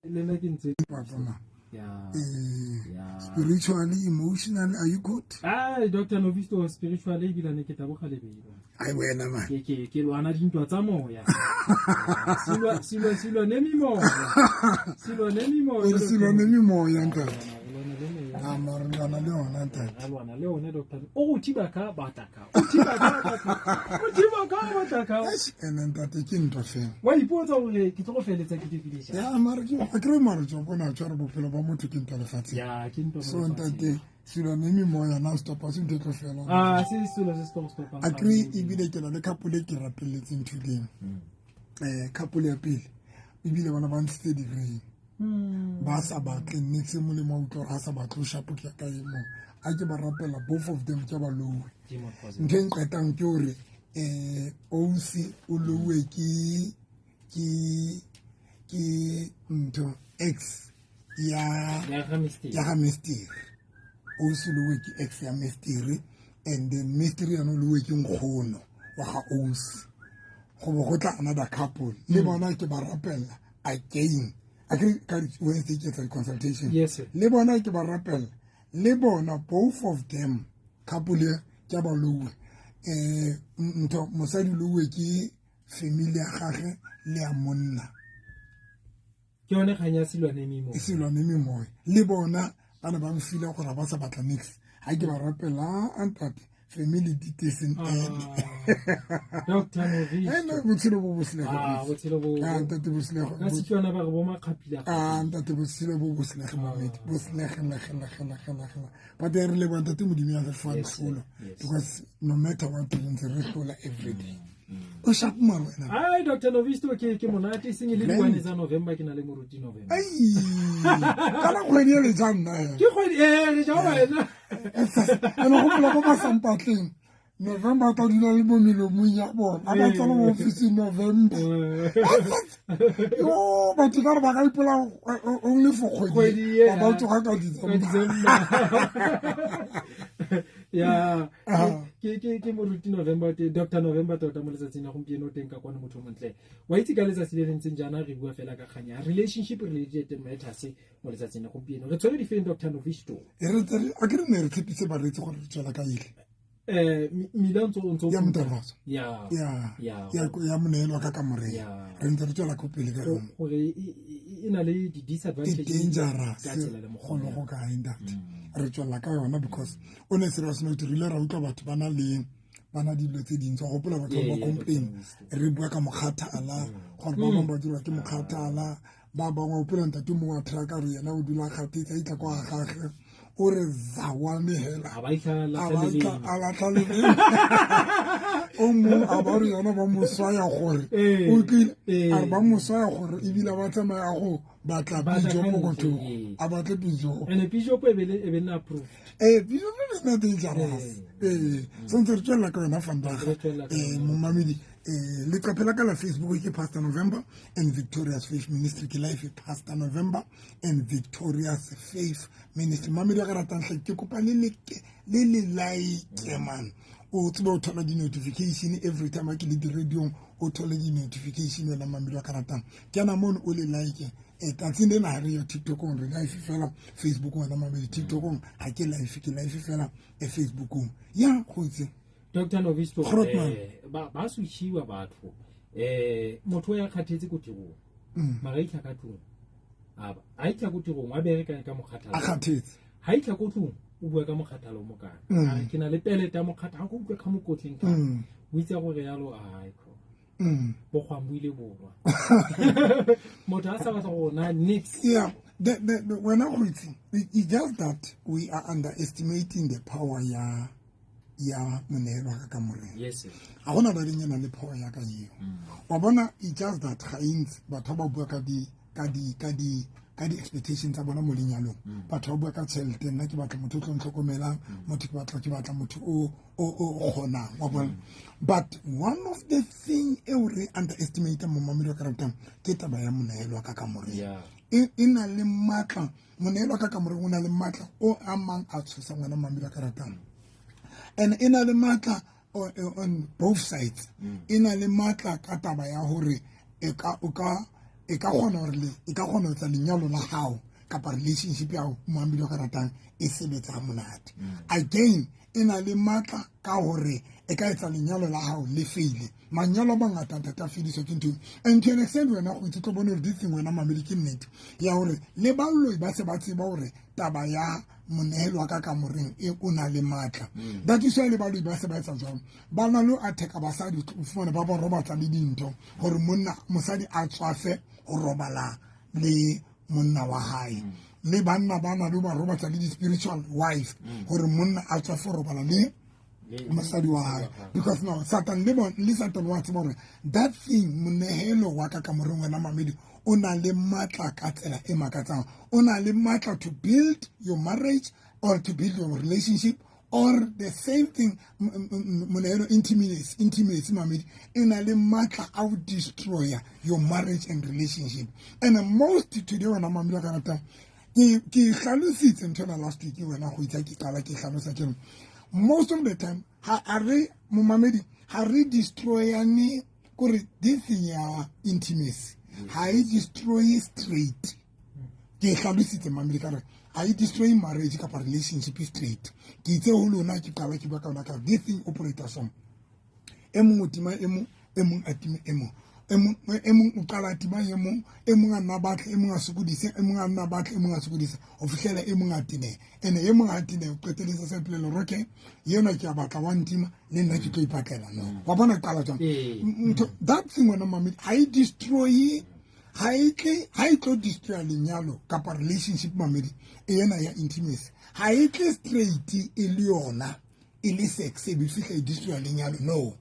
Le nna ke ntse Papa ma. Ya. Eh, Ya. spiritually, emotionally, are you good? Ai, Dr. Novisto, spiritually ebile ne ke taboga lebelo. Ai wena man. Ke lwana dintwa tsa moya. Silwa ne memoya. Silwa ne memoya. O re silwa ne memoya, ntate. Re lwana le meya. Ah, mara re lwana le yona, ntate. Re lwana le yone, Dr. O go thiba ka batla ka. O thiba ka batla ka. O thiba ka batla ka. Eish, ene ntate ke ntwa fela. Wa ipotsa hore ke tlo go feletsa ke dirile jang. Ya mara ke a kry mara jo bona tshware bophelo ba motho ke ntwa lefatsheng. Ya, ke ntwa mo So lefatsheng. ntate silwa ne memoya na stop a se ntho e tlo fela. Ah, se selo se se tlo go stopang. A kry ebile ke na le couple e ke rapelletseng thuleng. Couple ya pele ebile bona ba ntshitse di-ring. Ba sa batle nix molemo wa utlwa gore ha sa batle o shapo ke ya ka e mong. A ke ba rapela both of them ke ba lowe. Demon possessed. Ntho e nqetang ke hore ausi o lowe ke ntho ex ya Ya ga mistake. ya ga mystery. Ausi o lowe ke ex ya mystery, and then mystery yona o lowe ke nkgono wa ga ausi. Go bo go tla another couple le bona ke ba rapella again. A ke ka Wednesday ke etsa di-consultation. Yes, sir. Le bona ke ba rapella, le bona both of them couple e ke ba lowe. Ntho mosadi lowe ke family ya gagwe le ya monna. Ke yone kgang ya silwane memoya. E silwane memoya. Le bona ba ne ba mfile gore ba sa batla nix. Ha ke ba rapela, a ntate family di teseng ene. Doctor Novisto. Ene botshelo bo bo selego. Ah, botshelo bo. Ah, ntate bo selego. Ka Setswana ba re bo makgapila. Ah, ntate botshelo bo bo selego mamedi. Bo selege lege lege lege lege. But re leboha ntate Modimo ya re fang Yes, sir. tlholo. Yes. Because no matter what re ntse re hlola every day. O sharp mara wena. Ai, Dr. Novisto ke monate seng le Blend. diwane tsa November ke na le moruti November. Ai. Kana kgwedi e le jang nna ya? Ke kgwedi re ja wena. Ene go gopola ba ba sa mpatleng. November tla dula le mo melomong ya bona. A ba tsena mo ofising November. Yo, batho ka re ba ka ipola only for kgwedi. Kgwedi e, Ba ba tsoga ka December. December. Ya, Ah. ke moruti November te Dr. November tota mo letsatsing la gompieno teng ka kwana motho o montle. Wa itse ka letsatsi le le ntseng jaana re bua fela ka kgang ya relationship related matters mo letsatsing la gompieno. Re tshwere difeng Dr. Novisto? E re tse a ke re ne re tshepise bareetsi gore re tswela ka ile. Mmila o ntso Ya Motorofatso. Ya. Ya. Ya. Ya ya moneelo ka kamoreng. Ya. Re ntse re tswela ko pele ka yona. Gore e na le di disadvantages. E dangerous. Ka tsela le mokgwa. Go le go kae ntate. Re tswela ka yona because on a serious note re ile ra utlwa batho ba na le ba na dilo tse dintsi. Wa gopola batho ba complain. Re bua ka mokgathala gore ba bangwe ba dirwa ke mokgathala. Ba bangwe gopola ntate mongwe wa truck a re yena o dula kgathetse a itla kwa ga gagwe. O re zawane hela. A ba itla A latlha ba leleme. itla, a latlha leleme. O mongwe a ba re yona ba mo swaya gore. O tlile, a re ba mo swaya gore ebile ba tsamaya go batla Batla pijopo ka ko ntle, thoko. ee. A batle pijopo. Ene pijopo e be le, e be nna approved. Pijopo e be nna dangerous. Santse re tswelela ka yona vandag. Re tswelela ka yona. Momamedi, leqephe la ka la Facebook ke Pastor November and Victorious Faith Ministry. Ke live Pastor November and Victorious Faith Ministry. Mamedi wa ka ratang hle, ke kopa le leke, le le like man. O tsebe o thola di-notification every time a ke le di-radio-ong, o thole di-notification wena mamedi wa ka ratang. Kena mono o le like. Tsatsing lena ha re yo TikTok-ong, re live fela Facebook-ong wena mamedi. TikTok-ong ha ke live, ke live fela e Facebook-ong. Ya, go itse. Doctor Novisto, Grootman. ba switchiwa batho. Motho ya kgathetse ko tirong. Mara a itlha ka tlung. A ba, a itlha ko tirong, a bereka ka mokgathala. A kgathetse. Ha itlha ko tlung, o bua ka mokgathala o mokana. A re, ke na le pelete ya mokgathala, ha ko utlwe ka mokotleng ka. O itse gore yalo, ai, kho. Bo kgwang bo ile borwa. Motho a sa batla go na nix. Yeah, the, wena go itse, it's just that we are underestimating the power ya moneelo wa ka kamoreng. Yes, sir. Ha gona ba renyana le power ya ka eo. Wa bona, it's just that ga intsi batho ba bua ka di expectations tsa bona mo lenyalong. Batho ba bua ka tšhelete, nna ke batla motho o tlo ntlhokomelang, motho ke batla, ke batla motho o kgonang, wa bona. But one of the thing eo re underestimate mo mamedi wa ka ratang ke taba ya moneelo wa ka kamoreng. E na le matla, moneelo wa ka kamoreng o na le matla o a mang a tshosang wena mamedi wa ka ratang. And e na le matla on both sides. E na le matla ka taba ya hore e ka, o ka E ka kgona hore le e ka kgona ho etsa lenyalo la hao kapa relationship ya hao moamedi wa ka ratang e sebetsa monate. Again, e na le matla ka hore e ka etsa lenyalo la hao le faile. Manyalo a mangata ntate a fediswa ke ntho. And to an extent wena go itse tlo bone hore this thing wena mamedi ke nnete ya hore le baloi ba se ba tseba hore taba ya monehelo wa ka kamoreng e o na le matla. That is why le baloi ba se ba etsa jwalo. Ba na le attack basadi o fumane ba ba robatsa le dintho hore monna mosadi a tswafe ho robala le monna wa hae. Le banna ba na le ba robatsa le di-spiritual wife hore monna a tswafe ho robala le mosadi wa hae. Because now Satan le bon le Satan wa tseba hore that thing monehelo wa ka kamoreng wena mamedi o na le matla ka tsela e makatsang. O na le matla to build your marriage or to build your relationship or the same thing monehelo intimacy mamedi e na le matla a ho destroy your marriage and relationship. And most today wena mamedi wa ka ratang ke hlalositse ntho ena last week wena go itsa ke qala ke hlalosa ke most of the time ha a re momamedi ha re destroyane kore this thing ya intimacy ha e destroy straight. Ke hlalositse mamedi ka re ha e destroy marriage kapa relationship straight. Ke itse ho lona ke qala ke bua ka yona ka this thing operator song. E mong o tima e mong, e mong a time e mong. E mong o qala a tima e mong, e mong a nna batle, e mong a sokodise, e mong a nna batle, e mong a sokodise, ho fihlela e mong a tineha. Ene e mong a tineha, o qetelletse sa ipolella hore okay, yena ke a batla wa ntima, le nna ke tlo ipatlela no. Wa bona qala jwang? Ntho that thing wena mamedi ha e destroy, ha e tle, ha e tlo destroy lenyalo kapa relationship mamedi, e ena ya intimacy. Ha e tle straight e le yona, e le sex e be fihla e destroy lenyalo no.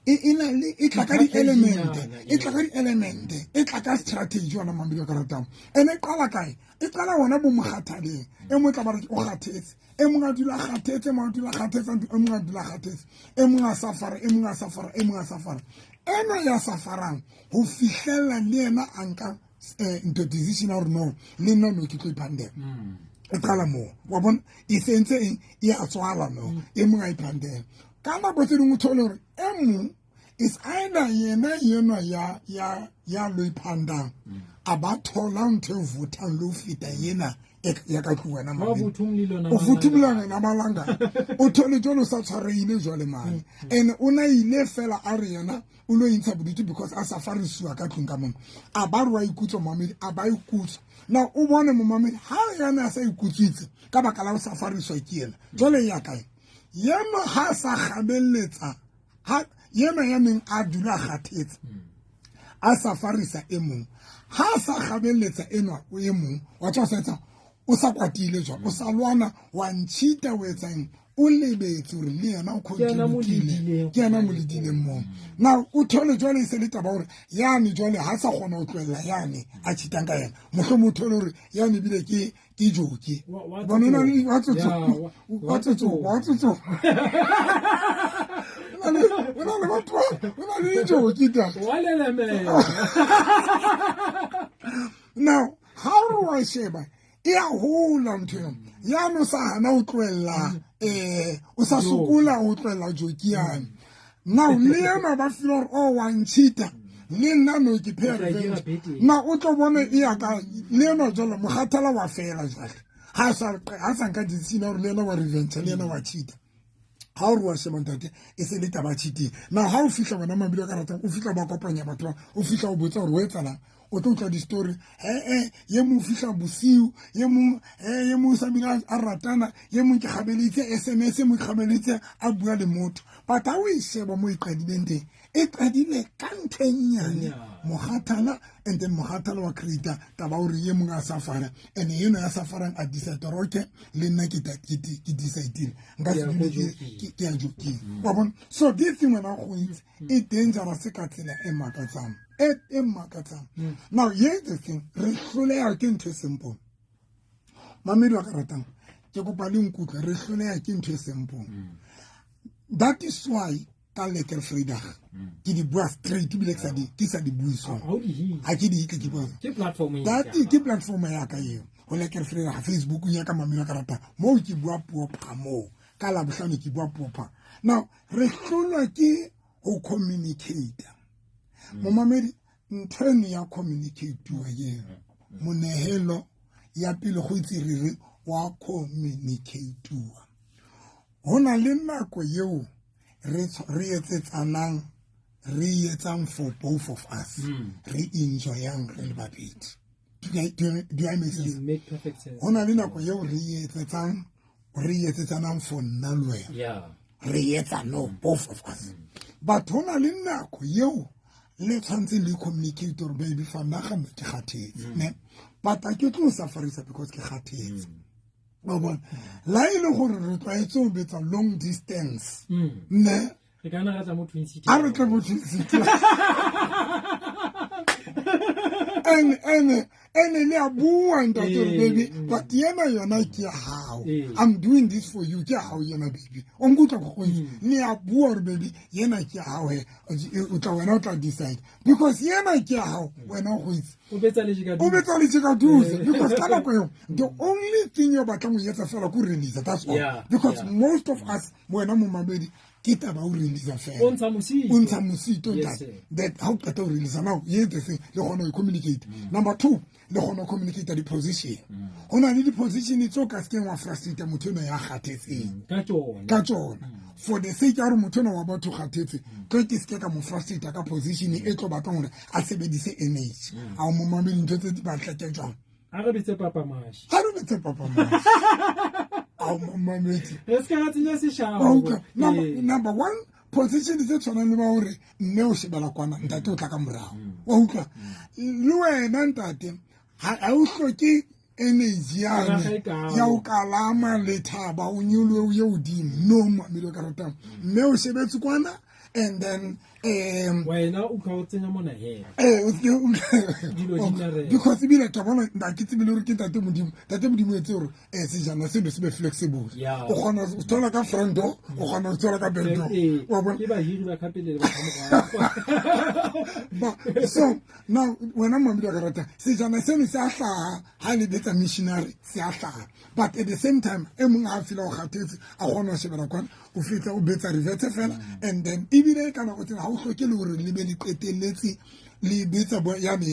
E na le e tla ka di-element, e tla ka di-element, e tla ka strategy yona mamedi wa ka ratang. Ene e qala kae? E qala hona bo mokgathaleng. E mong tla ba re o kgathetse, e mong a dula kgathetse, e mong a dula kgathetse, e mong a dula kgathetse, e mong a safara, e mong a safara, e mong a safara. Ena ya safarang ho fihlella le yena a nka ntho decision ya hore no le nna no ke tlo iphandela. E qala moo wa bona e sentse eng e a tswala no e mong a iphandela. Ka nako tse dingwe o thole hore e mong is either yena yenwa ya lo iphandang a ba thola ntho e vothang le ho feta yena ya ka tlung wena mamedi. O futhumolana na malanga. O thole jwalo sa tshwarehile jwale mane. And o na ile fela a re yena o lo intsha bodutu because a sa farisiwa ka tlung ka mona. A ba re wa ikutswa mamedi, a ba ikutswa. Now o bone momamedi ha yena a sa ikutswitse ka baka la ho sa fariswa ke yena. Jwale ya kae? Yena ha sa kgabelletsa, ha yena ya neng a dula kgathetse a sa farisa e mong, ha sa kgabelletsa enwa o e mong wa tswa sa etsa o sa kwatile jwa o sa lwana wa ntshita o etsang o lebetse hore le yena o contributile ke yena mo ledileng moo. Now o thole jwale e se le taba hore yane jwale ha sa kgona ho tlohella yane a cheatang ka yena, mohlomong o thole hore yane ebile ke joke. Bona o na le wa tsotso, wa tsotso, wa tsotso. O na le batho, o na le dijoke ta. Wa lelemela. Now ha o re wa sheba e a hola ntho eo. Yane o sa hana ho tlohella, o sa sokola ho tlohella joke yane. Now le yena ba feel hore oh wa ntshita, le nna no ke pay revenge. Now o tlo bona e ya ka le yena jwale mokgathala wa fela jwale. Ha sa nka decision hore le yena wa revenge, le yena wa cheat. Ha o re wa sheba ntate e se le taba cheating. Now ha o fihla wena mabilo ka ratang, o fihla ba kopanya batho ba, o fihla o botsa hore o etsalang. O tlo utlwa di-story, ye mong o fihla bosiu, ye mong, ye mong o sa bile a ratana, ye mong ke kgabeleditse SMS, ye mong ke kgabeleditse a bua le motho. But ha o e sheba mo e qadileng teng, e qadile ka ntho e nnyane, mokgathala, and then mokgathala wa create-a taba hore ye mong a safara, and eno ya safarang a decide hore okay, le nna ke decide-ile, nka se dule ke ya joking. Wa bona? So this thing wena go itse e dangerous ka tsela e makatsang. E makatsang. Now here's the thing, re hloleha ke ntho e simple. Mamedi wa ka ratang, ke kopa le nkutlwe, re hloleha ke ntho e simple. That is why ka Lekker Vrydag ke di bua straight ebile ke sa di bue so. Ha ke di hitle, ke bua. Ke platform e That ke platform ya ka eo. Ho Lekker Vrydag Facebook ya ka mamedi wa ka ratang, moo ke bua puo pha moo. Ka Labohlano ke bua puo pha. Now re hlolwa ke ho communicate. Momamedi Ntho eno ya communicate-wa eno monehelo ya pele go itse re re wa communicate-wa. Ho na le nako eo re etsetsanang re etsang for both of us, re enjoyang re le babedi. Do I make sense? You make perfect sense. Ho na le nako eo re etsetsanang for nna le wena. Yeah. Re etsa no both of us. But ho na le nako eo le tshwanetse le communicate gore baby fa nna ga ke kgathetse, ne? But a ke tlo sufferisa because ke kgathetse. Wa bona? La e le gore re tlwaetse ho betsa long distance, ne? Re ka nna ra tla mo Twin City. A re tle mo Twin City. And le a bua ntate gore baby, but yena yona ke ya hao. I'm doing this for you, ke ya hao yena baby. O nkutlwa go itse. Le a bua gore baby, yena ke ya hao he. O tla wena o tla decide. Because yena ke ya hao, wena o go itse. O betsa le jeka O betsa le jeka duse. Because ka nako eo, the only thing yo batlang ho etsa fela ke ho release, that's all. Because most of us, wena momamedi, ke taba o release fela. O ntsha mosito. O ntsha mosito, Yes, ntate. sir. That how qeta ho release now, here's the thing, le kgona ho communicate. Number 2, le kgona ho communicate di position. Ho na le di position tseo ka sekeng wa frustrate motho eno ya kgathetseng. Ka tsona. Ka tsona. For the sake ya hore motho eno wa batho kgathetse, tlo ke seke ka mo frustrate ka position e tlo batlang hore a sebedise energy. A o momamedi ntho tse di batla ke jwang? A re betse papa mashi. A re betse papa mashi. A o momamedi. Re se ka ra tsenya seshabo. Okay. Number 1, position tse tshwanang le ba hore mme o shebela kwana, ntate o tla ka morao. Wa utlwa? Le wena ntate, ha o hloke energy yane ya ho kalama le thaba, o nyolohe o ye hodimo. No, mamedi o ka ratang. Mme o shebetse kwana, and then wena o ka o tsenya mona he. O se o Dilo di nna re. Because ebile ke bona, nna ke tsebile hore ke ntate Modimo. Ntate Modimo o etse hore, sejana seno se be flexible. O kgona ho thola ka front door, o kgona ho thola ka back door. Wa bona? Ke bahiri ba ka pele le ba ka morao. Ba, so now wena mamedi wa ka rata, sejana seno se a hlaha ha le betsa missionary, se a hlaha. But at the same time, e mong ha a feel o kgathetse, a kgona ho shebela kwana, o fihla o betsa reverse fela, and then ebile ka nako tsena ha o hloke le hore le be le qetelletse le betsa bo ya me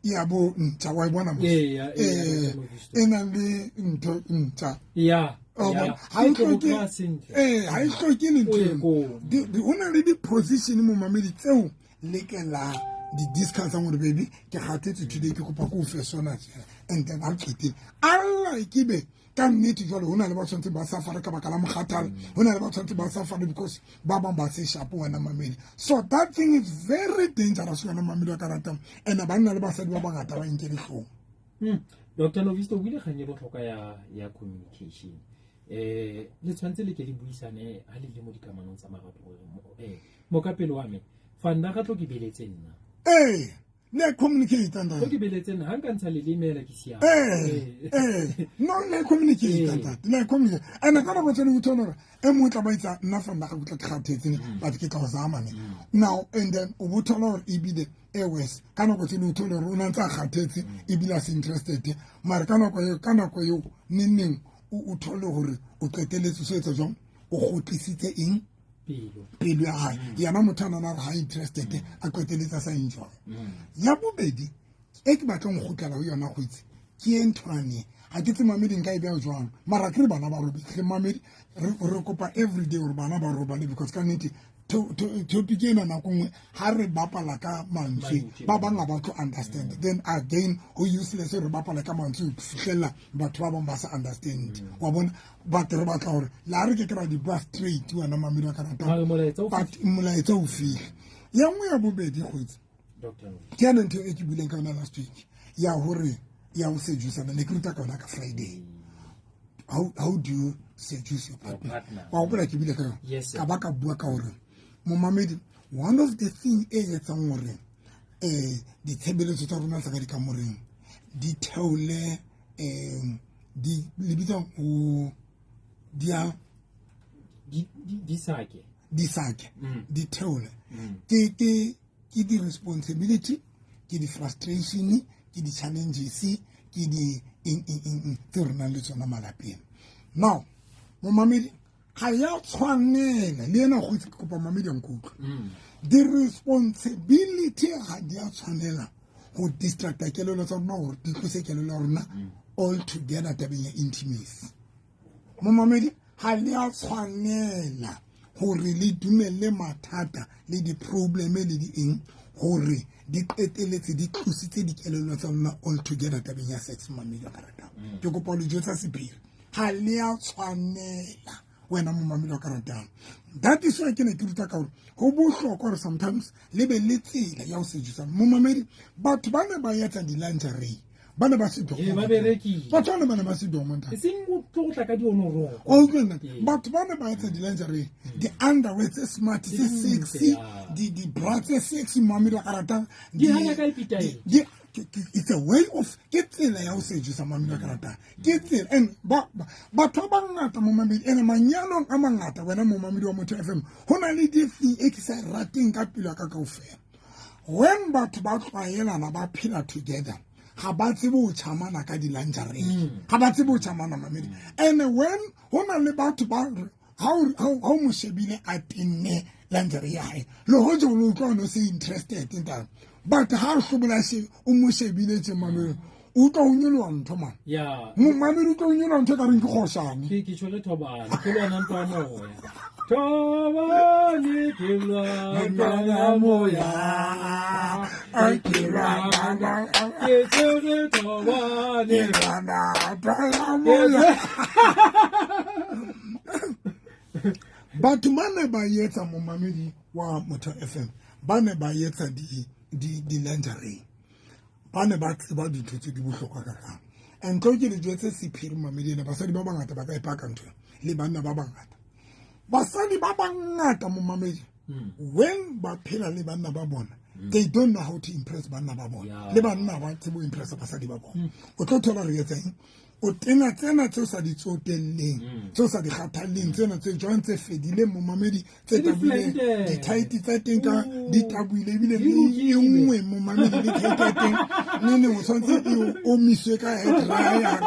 ya bo ntja, wa e bona mos? Ee, E nang le ntho ntja. Oh, Ya. bona. Ha e Ke hloke tlo sentle. Ha e hloke le ntho O ye eno. koo. Ho na le di-position momamedi tseo le ke la di discussang hore baby ke kgathetse today, ke kopa ke o fe sona tjena. And then ha re qetile. Allah ke be ka nnete jwale ho na le ba tshwanetseng ba safare ka baka la mokgathala, ho na le ba tshwanetseng ba safare because ba bang ba se sharp wena mamedi. So that thing is very dangerous wena mamedi wa ka ratang. And banna le basadi ba bangata ba nke dihlong. Doctor Novisto, o buile kgang e bohlokwa ya communication. Le tshwanetse le ke le buisane ha le le mo dikamanong tsa marato hore mokapele wa me, fanda ga tlo ke beletse nna. Le communicate ntate. Tlo ke beletse nna, ha nka ntsha leleme la ke siame. No, le communicate ntate, le communicate. And ka nako tse dingwe o thole hore e mongwe o tla ba itsa, nna fanda ga ke tla ke kgathetse ne, but ke tla o zama ne. Now and then o bo thola hore ebile e worse. Ka nako tse dingwe o thole hore o na ntse a kgathetse, ebile a se interested. Mara ka nako eo, neng neng, o thole hore o qetelletse so etsa jwang? O kgutlisitse eng? Pelo. Pelo ya hae. Yena motho a nana hore ha interested, a qetelletse a sa enjoy. Ya bobedi, e ke batlang ho kgutlela ho yona go itse, ke e nthwane. Ha ke tsebe mamedi nka e beha jwang. Mara ke re bana ba robetse. Hle mamedi, re kopa everyday hore bana ba robale because ka nnete, topic ena nako nngwe ha re bapala ka mantswe, Mantswe. ba bang ha ba tlo understand. Then again, ho useless re bapala ka mantswe ho fihlella batho ba bang ba sa understand. Wa bona? But re batla hore le ha re ke ke ra di bua straight wena mamedi wa ka ratang. Mare molaetsa o But fihle. molaetsa o fihle. Ya nngwe ya bobedi, kgwetsi. Doctor Novisto. Ke yane ntho e ke buileng ka yona last week, ya hore ya ho seduce-ana, ne ke ruta ka yona ka Friday. How do you seduce your Your partner? partner. Wa hopola ke buile ka yona? Yes, sir. Ka ba ka bua ka hore momamedi, one of the thing e etsang hore, ditshebeletso tsa rona tsa ka dikamoreng di theole, di le bitsa ho di a Di sake. Di sake. Di theole. Ke di responsibility, ke di frustration, ke di challenges, ke di eng, eng, eng, eng tseo re nang le tsona malapeng. Now, momamedi, ga ya tshwanela le ena go itse ke kopa momamedi a nkutlwe. Di-responsibility ga di a tshwanela go distracta kelelo tsa rona gore di tlose kelelo ya rona all together tabeng ya intimacy. Momamedi, ga le a tshwanela gore le dumelle mathata le di-probleme le di eng gore di qeteletse di tlositse dikelello tsa lona all together tabeng ya sex. Momamedi wa ka ratang, ke kopa le jwetsa sephiri, ga le a tshwanela wena momamedi wa ka ratang. That is why ke ne ke ruta ka gore go bohlokwa gore sometimes le be le tsela ya go sedusa. Momamedi, batho ba ne ba etsa di-lingerie, ba ne ba se batho ba ne ba ne ba se e seng o tlo go tla ka dionoroko. O utlwe nna, batho ba ne ba etsa di-lingerie, di-underwear tse smart, tse sexy, di-bra tse sexy, momamedi wa ka ratang. Di hana ka ipitaele. It's a way of, ke tsela ya go sedusa, momamedi wa ka ratang, ke tsela. And batho ba bangata, momamedi, ene manyalong a mangata, wena momamedi wa Motho FM, go na le di-thing e ke sa e rateng ka pelo ya ka kaofela. When batho ba tlwaelana, ba phela together, ga ba tsebe go tšhamana ka di-lingerie, ga ba tsebe go tšhamana, mamedi. And when go na le batho ba ga o mo shebile a tenne lingerie ya gae, le goje o le utlwa o ne o se interested ntate, but ga o hlobola she o mo shebile tse, mamedi, o utlwa o nyoloa ntho man. Momamedi, utlwa o nyoloa ntho e ka reng ke kgošane. Ke tshwere thobane, ke lwana ntwa ya moya, thobane ke lwana ntwa ya moya, ke tshwere thobane. Ke lwana ntwa ya moya. Batho ba ne ba etsa, momamedi wa Motho FM, ba ne ba etsa di-lingerie, ba ne ba tseba dintho tse di bohlokwa ka kang. And tlo ke le jwetse sephiri, momamedi, ena basadi ba bangata ba ka ipaka ntho le banna ba bangata. Basadi ba bangata, momamedi, when ba phela le banna ba bona, they don't know how to impress banna ba bona, le banna ba tsebe ho impressa basadi ba bona. O tlo thola re etseng, o tena tsena tse o sa di tsotelleng, tse o sa di kgathalleng, tsena tse jwang tse fedileng, momamedi, tse tabuileng, di-tight tsa teng ka di tabuile ebile le e nngwe, momamedi, le tight ya teng ne neng o tshwanetse e omiswe ka hair dryer,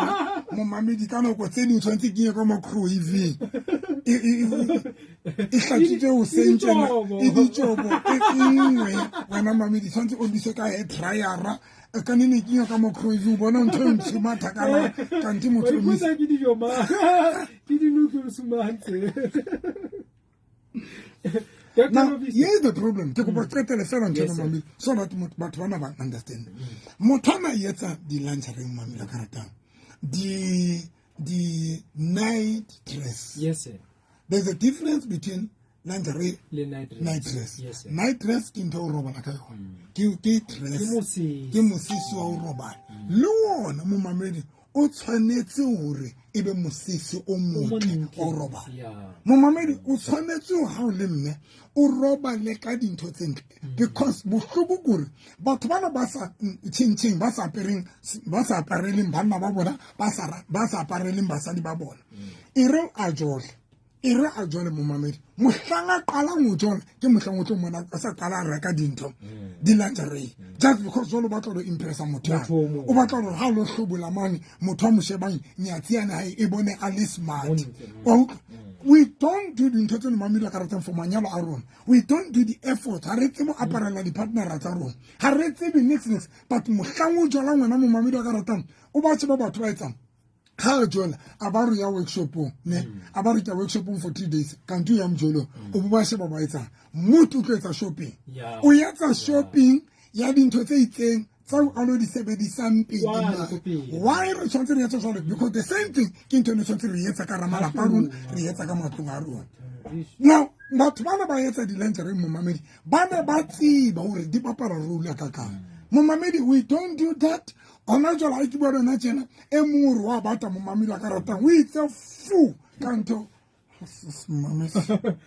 momamedi, ka nako tse ding tshwanetse kenye ka microwaveng, e hlatswitswe ho sentjena, e ditjobo e nngwe wena mamedi, tshwanetse omiswe ka hair dryera, ka nene kenya ka microwave, o bona ntho e ntsho matha kana kante motho. Ke dijo ma ke di-noodles mantse. Now, here's the problem. Ke kopa qetele fela ntho ena, mamedi, so that batho bana ba understand. Motho ana etsa di-lingerie, mamedi a ka ratang, di night dress. Yes sir. There's a difference between lingerie le night dress. Night dress. Yes sir. Night dress ke ntho o robala ka yona, ke dress. Ke mosese. Ke mosese wa o robala le ona, momamedi, o tshwanetse hore e be mosese o motle o robala. Momamedi, o tshwanetse ha o le mme o robale ka dintho tse ntle, because bohloko kore batho bana ba sa tšhentšheng, ba sa apereng, ba sa apareleng banna ba bona, ba sa apareleng basadi ba bona. E re a jole, e re a jole, momamedi, mohlang a qalang ho jola ke mohlang o tlo mona a sa qala a reka dintho, di-lingerie, just because jalo o batla ho impressa motho Motho o mong. O batla hore ha o lo hlobola mane, motho a mo shebang nyatsi yane hae e bone a le smart. Montle. Wa utlwa? We don't do dintho tseno, mamedi a ka ratang, for manyalo a rona. We don't do the effort. Ha re tsebe ho aparela di-partnera tsa rona, ha re tsebe nix nix, but mohlang o jolang wena, momamedi a ka ratang, o ba tseba batho ba etsang ha re jola, a ba re ya workshopong ne, a ba re ke ya workshopong for 3 days, kanti o ya mojolong, o bo ba sheba ba etsang. Motho o tlo etsa shopping, o etsa shopping ya dintho tse itseng tseo a lo di sebedisang pele. Kwa mare. ko pele. Why re tshwanetse re etse jwalo? Because the same thing ke ntho e ne tshwanetse re etsa ka ramalapa a rona, re etsa ka matlong a rona. Now batho bana ba etsa di-lingerie, momamedi, ba ne ba tseba hore di bapala role ya kakang. Momamedi, we don't do that gona jwale. Ga ke bua le wena tjena, e mongwe ore wa bata, momamedi a ka ratang, o itse fu ka ntho. Momamedi,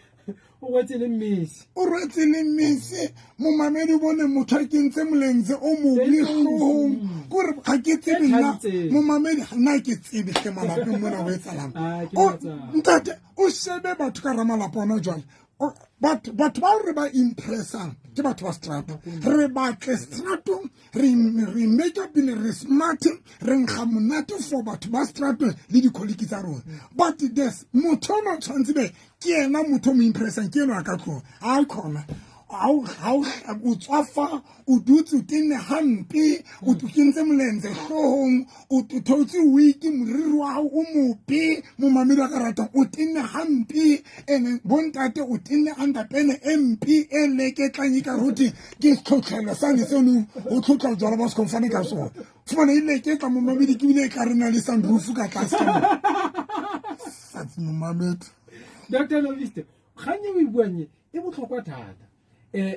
o rwetse le mmese. O rwetse le mmese, momamedi, o bone motho a kentse molentse o mobe hloohong, kore ga ke tsebe nna. Thantseng. Momamedi, nna ke tsebe hle malapeng mona ho etsalang. Ah, ke matsapa. Ntate, o shebe batho ka ramalapa ona jwale. Batho bao re ba impressang ke batho ba strato. Re batle strato, re make up pele, re smart, re nkga monate for batho ba strato le dikoliki tsa rona. But this motho ona o tshwanetse be ke ena motho o mo impressang, ke ena a ka tloga a khona. O tswafa, o dutse o tenne hampe, o kentse molenze hloohong, o theotse wig, moriri wa hao o mobe, momamedi wa ka ratang, o tenne hampe, ene bontate o tenne underpene e mpe e leketlang e ka rote ke setlhotlhelo sane seno o tlhotlha jwala ba sekhomfane ka sona. Fumana e leketla momamedi ke bile e ka re na le sunroof ka tlase ka mo. Satsi momamedi. Dr. Novisto, kgang e o e buang e e botlhokwa thata.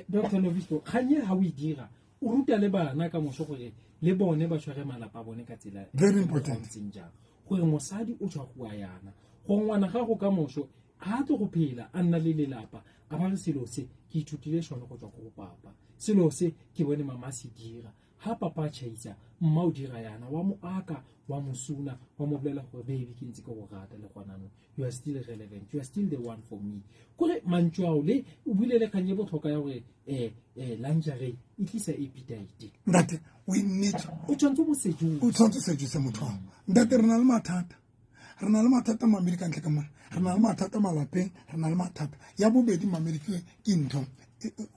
Dr. Novisto, kgang e ha o e dira, o ruta le bana ka moso gore le bone ba tshware malapa a bone ka tsela Very important. e ntseng jang. Gore mosadi o tshwaruwa yana, gore ngwana gago ka moso ha tlo go phela a nna le lelapa, a ba re selo se ke ithutile sone go tswa ko go papa, selo se ke bone mama se dira. Ha papa a tšhaisa, mma o dira yana, wa mo aka, wa mo suna, wa mo bolela gore baby ke ntse ke go rata le gona no, you are still relevant, you are still the one for me. Kore mantšu ao le o buile le kgang e botlhokwa ya gore lingerie e tlisa appetite. Ntate, we need o tshwanetse mo seduce. O tshwanetse o seduce motho wa. Ntate, re na le mathata. Re na le mathata mamedi ka ntle ka mona. Re na le mathata malapeng, re na le mathata. Ya bobedi mamedi ke ntho.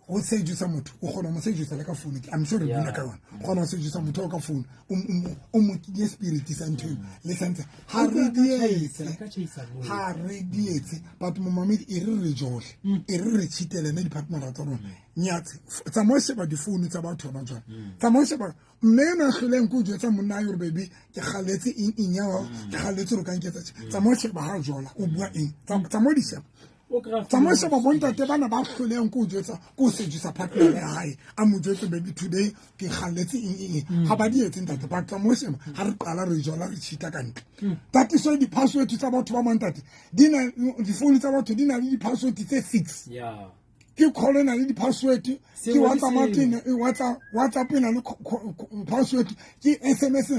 Go seduce motho, o kgona mo seduce le ka phone. I'm sure re bua ka yona. O kgona go seduce motho ka phone, o mo kenye spirit sa ntho eo. Le santse ha re dietse, ha re dietse, but momamedi e re re jole, e re re cheatele ne di-partner tsa rona. Nyatse, tsamaya o sheba di-phone tsa batho ba jwang. Tsamaya o sheba mme ena a hloleng ko jwetsa monna yo re baby ke galetse eng eng ya hao, ke galetse re ka nketsa tje. Tsamaya o sheba ha jola, o bua eng. Tsamaya o di sheba. Tsamaya o sheba bontate bana ba hloleng ko jwetsa, ko seduce partner ya hae. A mo jwetse baby today ke galetse eng eng eng. Ha ba di etse ntate, ba tsamaya o sheba ha re qala re jola re cheat-a ka ntle. That is why di-password tsa batho ba mang ntate, di na, di-phone tsa batho di na le di-password tse 6. Ke call ena le di-password, ke Sengwe le WhatsApp sengwe. ena, WhatsApp ena le password, ke SMS.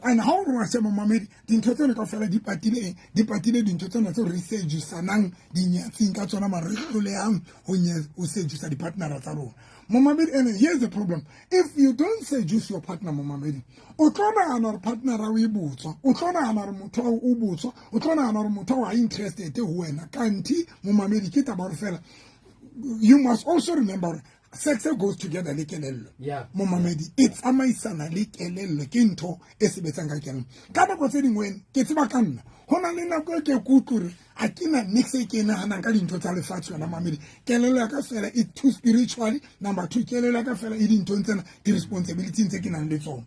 And ha o re wa sheba mamedi, dintho tsena kaofela di patile eng? Di patile dintho tsena tseo re sedusanang dinyatsing ka tsona, mara re hlolehang ho sedusa di-partnera tsa rona. Momamedi, and here's the problem. If you don't seduce your partner, momamedi, o tlo nahana hore partner o e botswa, o tlo nahana hore motho ao o botswa, o tlo nahana hore motho ao ha interested ho wena. Kanti, momamedi, ke taba hore fela, you must also remember sex goes together le kelello. Momamedi, e tsamaisana le kelello, ke ntho e sebetsang ka kelello. Ka nako tse dingwe ke tseba ka nna, ho na le nako e ke kutlwe hore ha ke na niks e ke nahanang ka dintho tsa lefatshe yona mamedi. Kelello ya ka fela e too spiritually. Number 2, kelello ya ka fela e dinthong tsena, di-responsibility tse ke nang le tsona.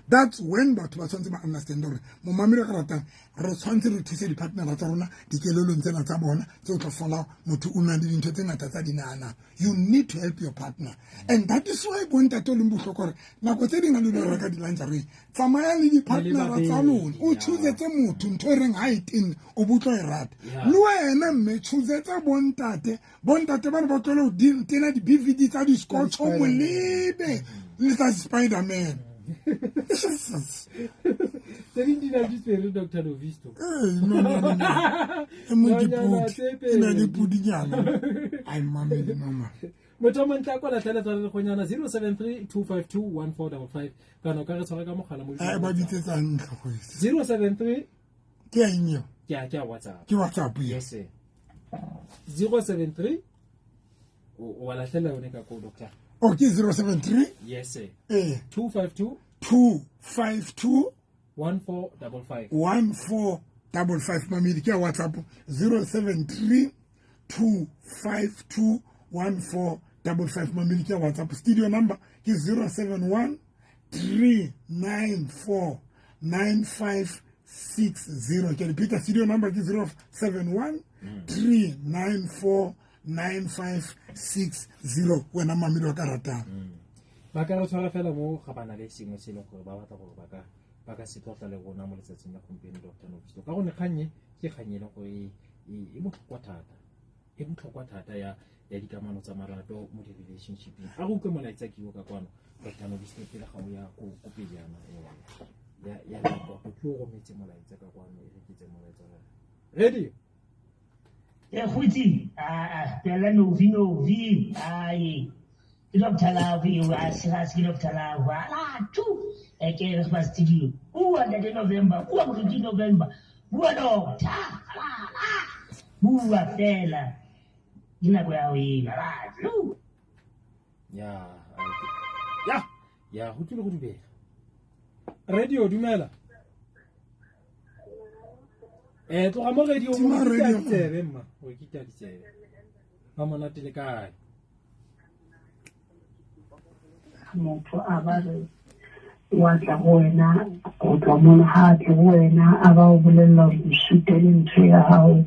That's when batho ba tshwanetse ba understand hore momamedi ka ratang re tshwanetse re thuse di-partner tsa rona dikelelong tsena tsa bona tse o tla fola motho o na le dintho tse ngata tsa di nahanang. You need to help your partner, and that is why bontate o leng bohlokwa hore nako tse ding ha le lo reka di-lingerie, tsamaya le di-partner tsa lona, o choosetse motho ntho e reng ha e tenne o bo tlo e rata. Le wena mme choosetse bontate, bontate bana ba tlohele ho tena di-B V D tsa di-scotch, o mo lebe le tsa Spider-Man. Tse ding di na le ditswere, Doctor Novisto. Ee, no, no, no, no. E mo ke Nonyana podi. tse E na le pedi. podinyana. Ai, mamedi, mama. Motho o montle a kwa latlhela tsa legonyana, 073 252 1455. Kana o ka re tshwara ka mogala mo Ai, ba bitsetsa ntlo go ise. 073. Ke ya eng eo? Ke ya WhatsApp. Ke WhatsApp eo. Yes, sir. 073. O wa latlhela yone ka ko, doctor. Oh, ke 073? Yes, sir. Eh. 252. 252. 1455. 1455, mamedi, ke ya WhatsApp. 073 252 1455, mamedi, ke ya WhatsApp. Studio number ke 071 394 9560. Ke repeat, studio number ke 071 394 9560. Wena mamedi wa ka ratang. Ba ka re tshwara fela mo ga bana le sengwe se e leng gore ba batla gore ba ka se tlotla le rona mo letsatsing la gompieno, Doctor Novisto. Ka gonne kgang e ke kgang e leng gore e botlhokwa thata. E botlhokwa thata ya dikamano tsa marato mo di-relationship-eng. A re utlwe molaetsa ke o ka kwano, Doctor Novisto, pele ga o ya ko pejana, ya letlotlo. Ke o rometse molaetsa ka kwano, e re ke tse molaetsa wa. Ready? E kgutsi, pela Novi, Novi, ai. Ke Doctor Love eo, a se ga se ke Doctor Love. Ala, tu. E ke re ba studio. Bua Ntate November, bua Moruti November. Bua Doctor. Ala, ala. Bua fela. Ke nako ya ho ema. Ala, tu. Ya ya ya go tlile go dubega. Radio dumela. Tloga mo radio mo ke ditsebe mma, o ke ita ditsebe. Ba monate le kae? Motho a ba re wa tla go wena, go tla mona ha tle go wena, a ba o bolella hore o sutele ntho ya hao,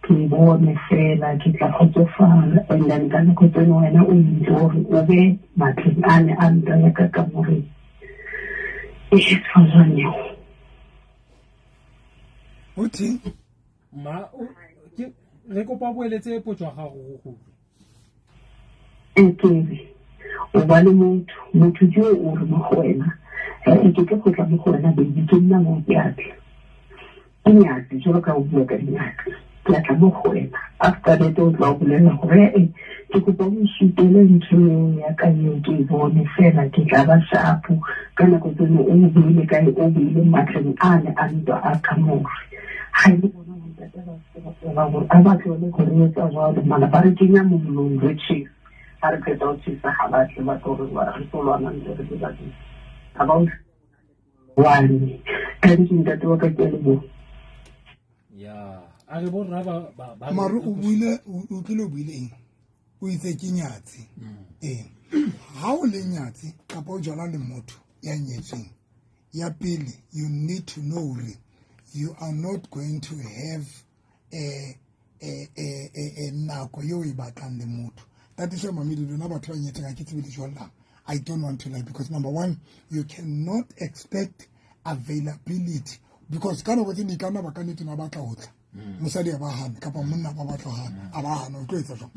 ke e bone fela, ke tla kgotsofala. And then ka nako tseno wena o itse hore o be matleng ane a ntwa ya ka kamoreng. E tshwa jwang eo? O theng? Ma, ke re kopa boeletse potso ya gago go go utlwe. E kere o ba le motho, motho ke o re mo go wena, ke tlo go tla mo go wena baby, ke nna mo ke a tla. Ke nyatsi, jwalo ka o bua ka dinyatsi, ke a tla mo go wena. After that o tla o bolela gore, ke kopa o nsutele ntho eo ya ka eo ke e bone fela, ke tla ba sharp. Ka nako tseno o beile kae, o beile matleng ane a ntwa a kamore. Ha e le bona bontate ba se ba tseba hore a ba tlohele ho re etsa jwalo, mara ba re kenya mollong re tjhesa. Ha re qeta ho tjhesa ha ba tle ba tlo re ba re tlo lwana ntse re le babedi. Ha ba utlwe one. Thank you, ntate wa ka, ke a leboha. Ya, a re borra ba, ba, ba Mare o buile, o tlile o buile eng? O itse ke nyatsi. Ee. Ha o le nyatsi kapa o jala le motho ya nyetsweng, ya pele you need to know hore you are not going to have a nako eo e batlang le motho. That is why mamedi lona batho ba nyetseng ha ke tsebe le jwang. I don't want to lie because number one, you cannot expect availability because ka nako tse ding ka nna ba ka nnete na batla ho tla. Mosadi a ba hana kapa monna ba batla ho hana, a ba hana, o tlo etsa jwang?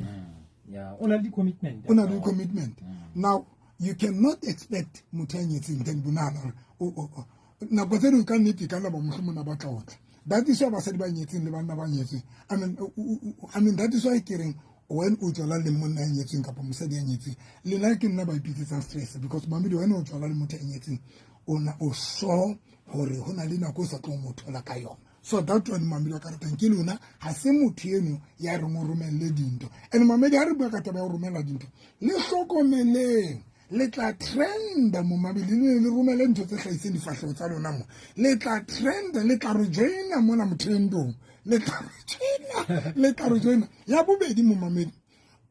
Ya, o na le di-commitment. O na le di-commitment. Now, you cannot expect motho ya nyetseng then bonahana hore o nako tse ding ka nnete ka nna ba mohlomong a batla ho tla. That is why basadi ba nyetseng le banna ba nyetseng. I mean, that is why ke reng when o tswala le monna ya nyetseng kapa mosadi ya nyetseng, le nna ke nna ba ipitsetsang stress because mamedi wena o tswala le motho ya nyetseng, o na o sure hore ho na le nako o sa tlo mo thola ka yona. So that one mamedi wa ka ratang ke lona, ha se motho eno ya reng o romelle dintho. And mamedi ha re bua ka taba ya ho romela dintho, le hlokomeleng, le tla trenda mo mamedi, le le romele ntho tse hlahiseng difahleho tsa lona mo. Le tla trenda, le tla re joina mona motrendong. Le tla re joina, le tla re joina. Ya bobedi mo mamedi,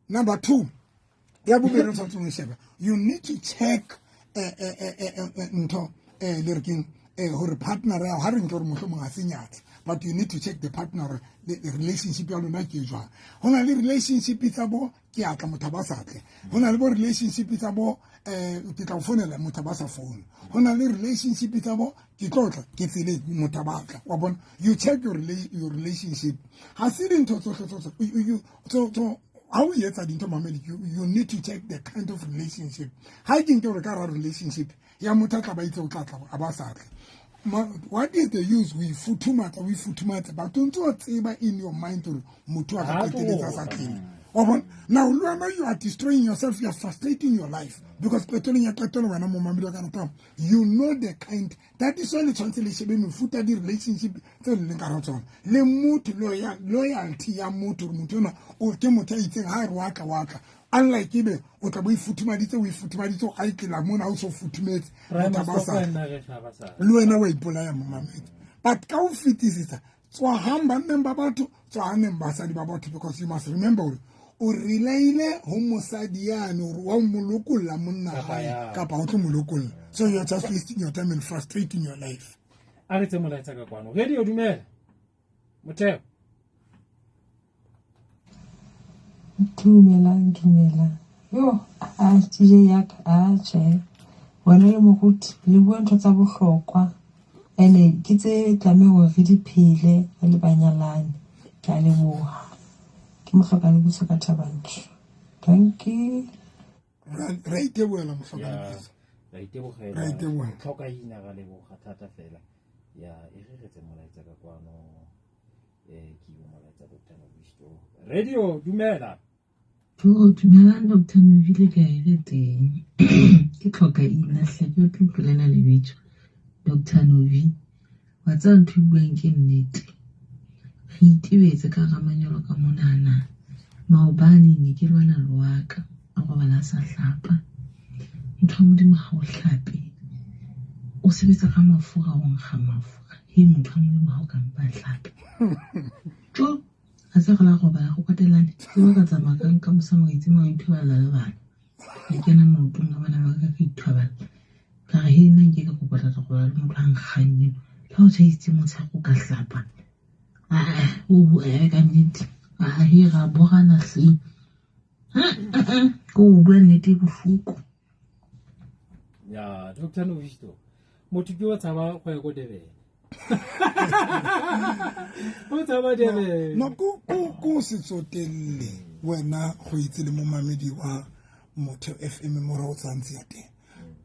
number 2, ya bobedi o tshwanetse ho sheba. You need to check ntho, le re keng, hore partner ya hao, ha re nke hore mohlomong ha se nyatsi, but you need to check the partner, the relationship ya lona ke jwang. Ho na le relationship tsa bo ke a tla motho ba sa tle. Ho na le bo relationship tsa bo, ke tla o founela motho ba sa foune. Ho na le relationship tsa bo ke tlo tla ke tsele motho ba tla. Wa bona, you check your relationship. Ha se dintho tsohle tsohle, you, so, so, ha o etsa dintho mamedi, you need to check the kind of relationship. Ha ke nke hore ka ra relationship ya motho a tla ba itse o tla tla a ba sa tle. What is the use? We futhumatsa, we futhumatsa, but o ntse o tseba in your mind hore motho a ka Ha tlo qetelletsa sa tla. tlele. Wa bona? Now, le wena you are destroying yourself, you are frustrating your life because qetellong ya qetelo wena mo mamedi wa ka ratang, you know the kind. That is why le tshwanetse le shebe mefuta di relationship tse le leng ka hara tsona. Le motho, loyalty ya motho, hore motho enwa o ke motho ya itseng, ha re wa tla, wa tla. Unlike ebe o tla bo e futhumaditse, o e futhumaditse, o a itlela mona, ha o so futhumetse, Prime motho a ba sa Minister nna re tla ba sa. Le wena wa ipolaya mo mamedi. But ka ho fetisisa, tswahang banneng ba batho, tswahaneng basadi ba batho, because you must remember hore o relaile ho mosadi yane hore wa mo lokolla monna Kapa hae, ya. kapa o tlo mo lokolla. So you are just wasting your time and frustrating your life. A re tse molaetsa ka kwano. Radio dumela. Motheo. Dumelang, dumelang. Yo, a DJ ya ka, a tjhe. Wena le moruti le bua ntho tsa bohlokwa. Ene ke tse tlamehang hore re di phele re le banyalani. Ke a leboha. Ke mohloka lebitso ka Thabanchu. Thank you. Ra itebohela mohloka Ya, lebitso. ra itebohela. Ra itebohela. Tlhoka ina ra leboha thata fela. Ya, e re re tse molaetsa ka kwano. Ke yo molaetsa Doctor Novisto. Radio dumela. Jo, dumelang Doctor Novi, le kae? Re teng. Ke tlhoka ina hle, ke tlo utlwelela lebitso. Doctor Novi, wa tseba ntho e buang ke nnete. Re itebetse ka hara manyalo ka monana. Maobane ne ke lwana le wa ka. A robala a sa hlapa. Motho wa Modimo ha o hlape, o sebetsa ka mafura, o nkga mafura. He motho wa Modimo ha o ka mpa hlape. Tjo, a tse re la robala go kwatelane. Ke ba ka tsamaya ka nka mosamo ka itse mo ithoballa le bana. Ka kena maotong a bana ba ka ka ithoballa. Ka re he nna nke ka kopa tla robala le motho a nkgang eno. Le ha o tjhaisitse motshehare o ka hlapa. O ka nnete. A he ra borana hleng. Ko o bua nnete e bohloko. Ya, Dr. Novisto. Motho ke o tshaba go ya ko Durban. O tshaba Durban. No, ko se tsotelle wena go itse le momamedi wa Motheo FM mo re o tsantsi ya teng.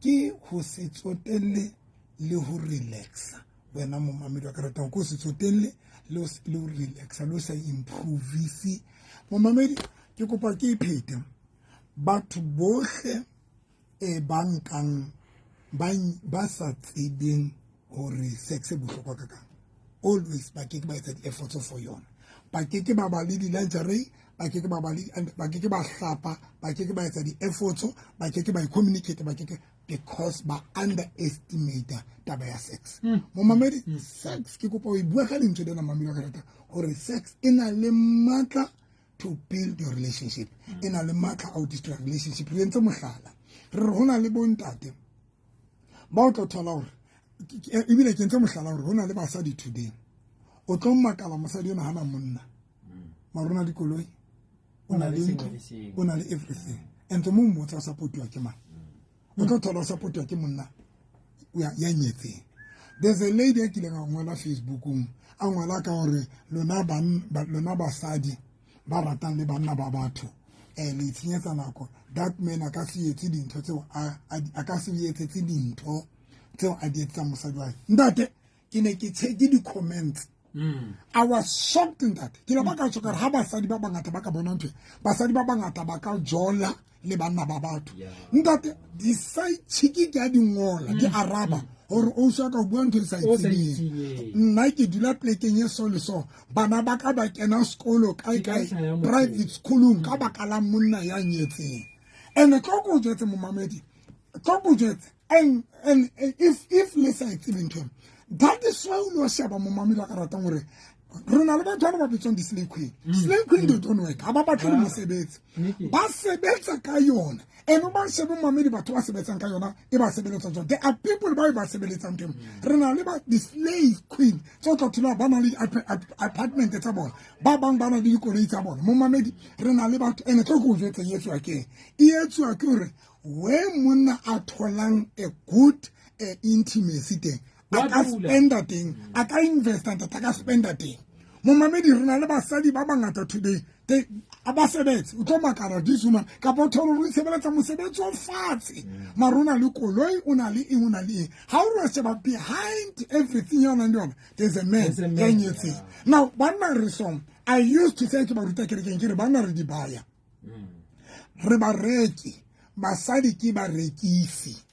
Ke go se tsotelle le go relaxa wena momamedi wa ka ratang, ko se tsotelle le go relaxa le o sa improvise. Momamedi, ke kopa ke iphete. Batho bohle e ba nkang ba sa tsebeng hore sex e bohlokwa ka kang, always ba ke ke ba etsa di-efforts for yona. Ba ke ke ba ba le di-lingerie, ba ke ke ba ba le, ba ke ke ba hlapa, ba ke ke ba etsa di-efforts, ba ke ke ba communicate, ba ke ke, because ba underestimate taba ya sex. Momamedi, sex ke kopa o e bua ka lentswe lena, mamedi wa ka rata, hore sex e na le matla to build your relationship, e na le matla a ho destroy relationship. Re entse mohlala, re re ho na le bontate ba o tlo thola hore, ebile ke entse mohlala hore ho na le basadi today, o tlo makala mosadi ona hana monna, mara o na le dikoloi, o na le ntlo, o na le everything, and mo mmotsa o supportiwa ke mang, o tlo thola o supportiwa ke monna ya nyetseng. There's a lady a kileng a ngola Facebookong, a ngola ka hore lona basadi ba ratang le banna ba batho, le itshenyetsa nako. That man a ka se etse dintho tseo a ka se etsetse dintho tseo a di etsetsang mosadi wa hae. Ntate, ke ne ke check di-comments. I was shocked, ntate. Ke ile ba ka shock ha basadi ba bangata ba ka bona ntho e. Basadi ba bangata ba ka jola le banna ba batho. Ntate, di-side chick ke a di ngola, di araba hore o sa ka bua ntho e sa O sa itsebeng. itsebeng. Nna ke dula plekeng e so le so. Bana ba ka ba kena sekolo kae Ke ka kae, ntlha ya motho. private schoolong ka baka la monna ya nyetseng. And tlo ko jwetse momamedi, tlo ko jwetse, and if le sa e tsebe ntho eno, that is why o lo sheba momamedi wa ka ratang hore re na le batho ba ba bitswang di-slay queen. Slay queen, they don't work. Ha ba batle le mosebetsi. Nnete. Ba sebetsa ka yona. And o ba shebe momamedi, batho ba sebetsang ka yona, e ba sebeletsa jwang. There are people ba e ba sebeletsang teng. Re na le ba di-slay queen tse o tla thola ba na le apartment tsa bona. Ba bang ba na le dikoloi tsa bona. Momamedi, re na le batho, and tlo ke o jwetse e etsuwa ke eng. E etsuwa ke hore where monna a tholang a good intimacy teng, a ka Wa dula. spenda teng, a ka investa ntate, a ka spenda teng. Momamedi, re na le basadi ba bangata today, they a ba sebetse, o tlo makala this woman, kapa o thole hore o itshebeletsa mosebetsi o fatshe, mara o na le koloi, o na le eng, o na le eng. Ha o re sheba behind everything ya o nang le yona, there's a man There's a ya man, nyetseng. yeah. Now, banna re song, I used to say ke ba ruta kerekeng, ke re banna re di baya. Re bareki, basadi ke barekisi.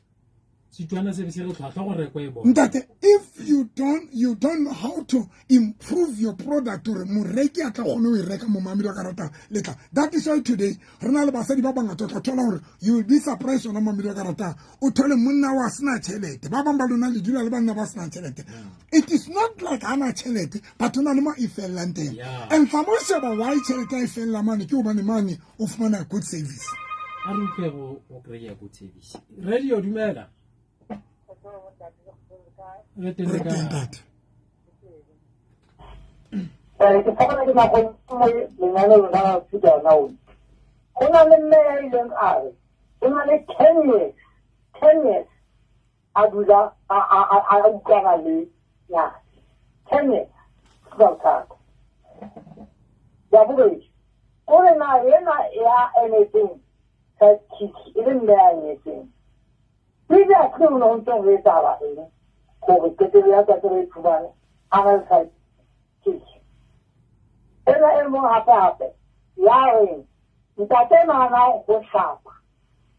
Setswana se be se re tlhwatlhwa go rekwa e bona. Ntate, if you don't know how to improve your product hore moreki a tla kgone ho e reka, momamedi wa ka ratang le tla. That is why today re na le basadi ba bangata, o tla thola hore you will be surprised ona momamedi wa ka ratang, o thole monna wa sena tjhelete. Ba bang ba lona le dula le banna ba senang tjhelete. It is not like ha na tjhelete, but o na le mo e fellang teng. And fa mo sheba why tjhelete a e fella mane, ke hobane mane o fumana good service. A re utlwe go kry-a good service. Radio, dumela. Re teng Re le teng, kae? ntate. Ke fapana ke nako mo lenyalong la Thutana o. Ho na le mme ya ileng a re, ho na le 10 years, 10 years a dula a utlwana le nyatsi. 10 years, se ka bothata. Ya bobedi, o re na ena ya emetseng side chick e le mme ya nyetseng. Previously ho ne ho ntse ho etsahala eng hore qetelo ya tsatsi re iphumane a na le side chick. Ena e mong hape hape ya reng ntate nahana ho hlapa.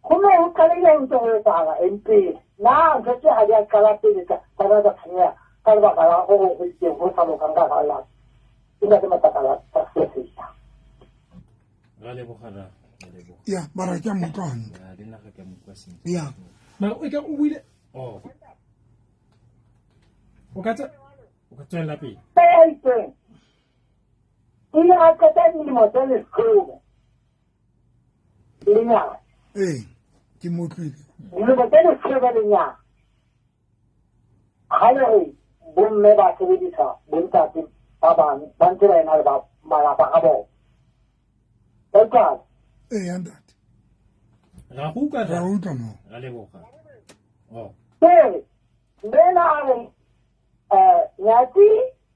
Ho ne ho qalehile ho ntse ho etsahala eng pele. Na ntho tse ha di a qala pele tsa ba tsa tshenyeha ka lebaka la ho ho itseng ho sa lokang ka hara lelapa. Ke ntate Matlakala, sa Sefisa. Ra leboga ra. Ya mara ke a mo utlwa hantle. Ya le nna ga ke a mo utlwa sentle. Ya. Mara o ka o buile oh. O ka tswela pele. E itseng o ile a qeta dilemo tse 10 lenyana. Ee, ke mo utlwile. Dilemo tse 10 lenyana. Ga le re bomme ba sebedisa bontate ba bangwe ba ntse ba ena le ba malapa a bona. Ka Ee, ya ntate. Ra go utlwa Ra utlwa mo. Ra leboga. Oh. Pele, mme a re nyatsi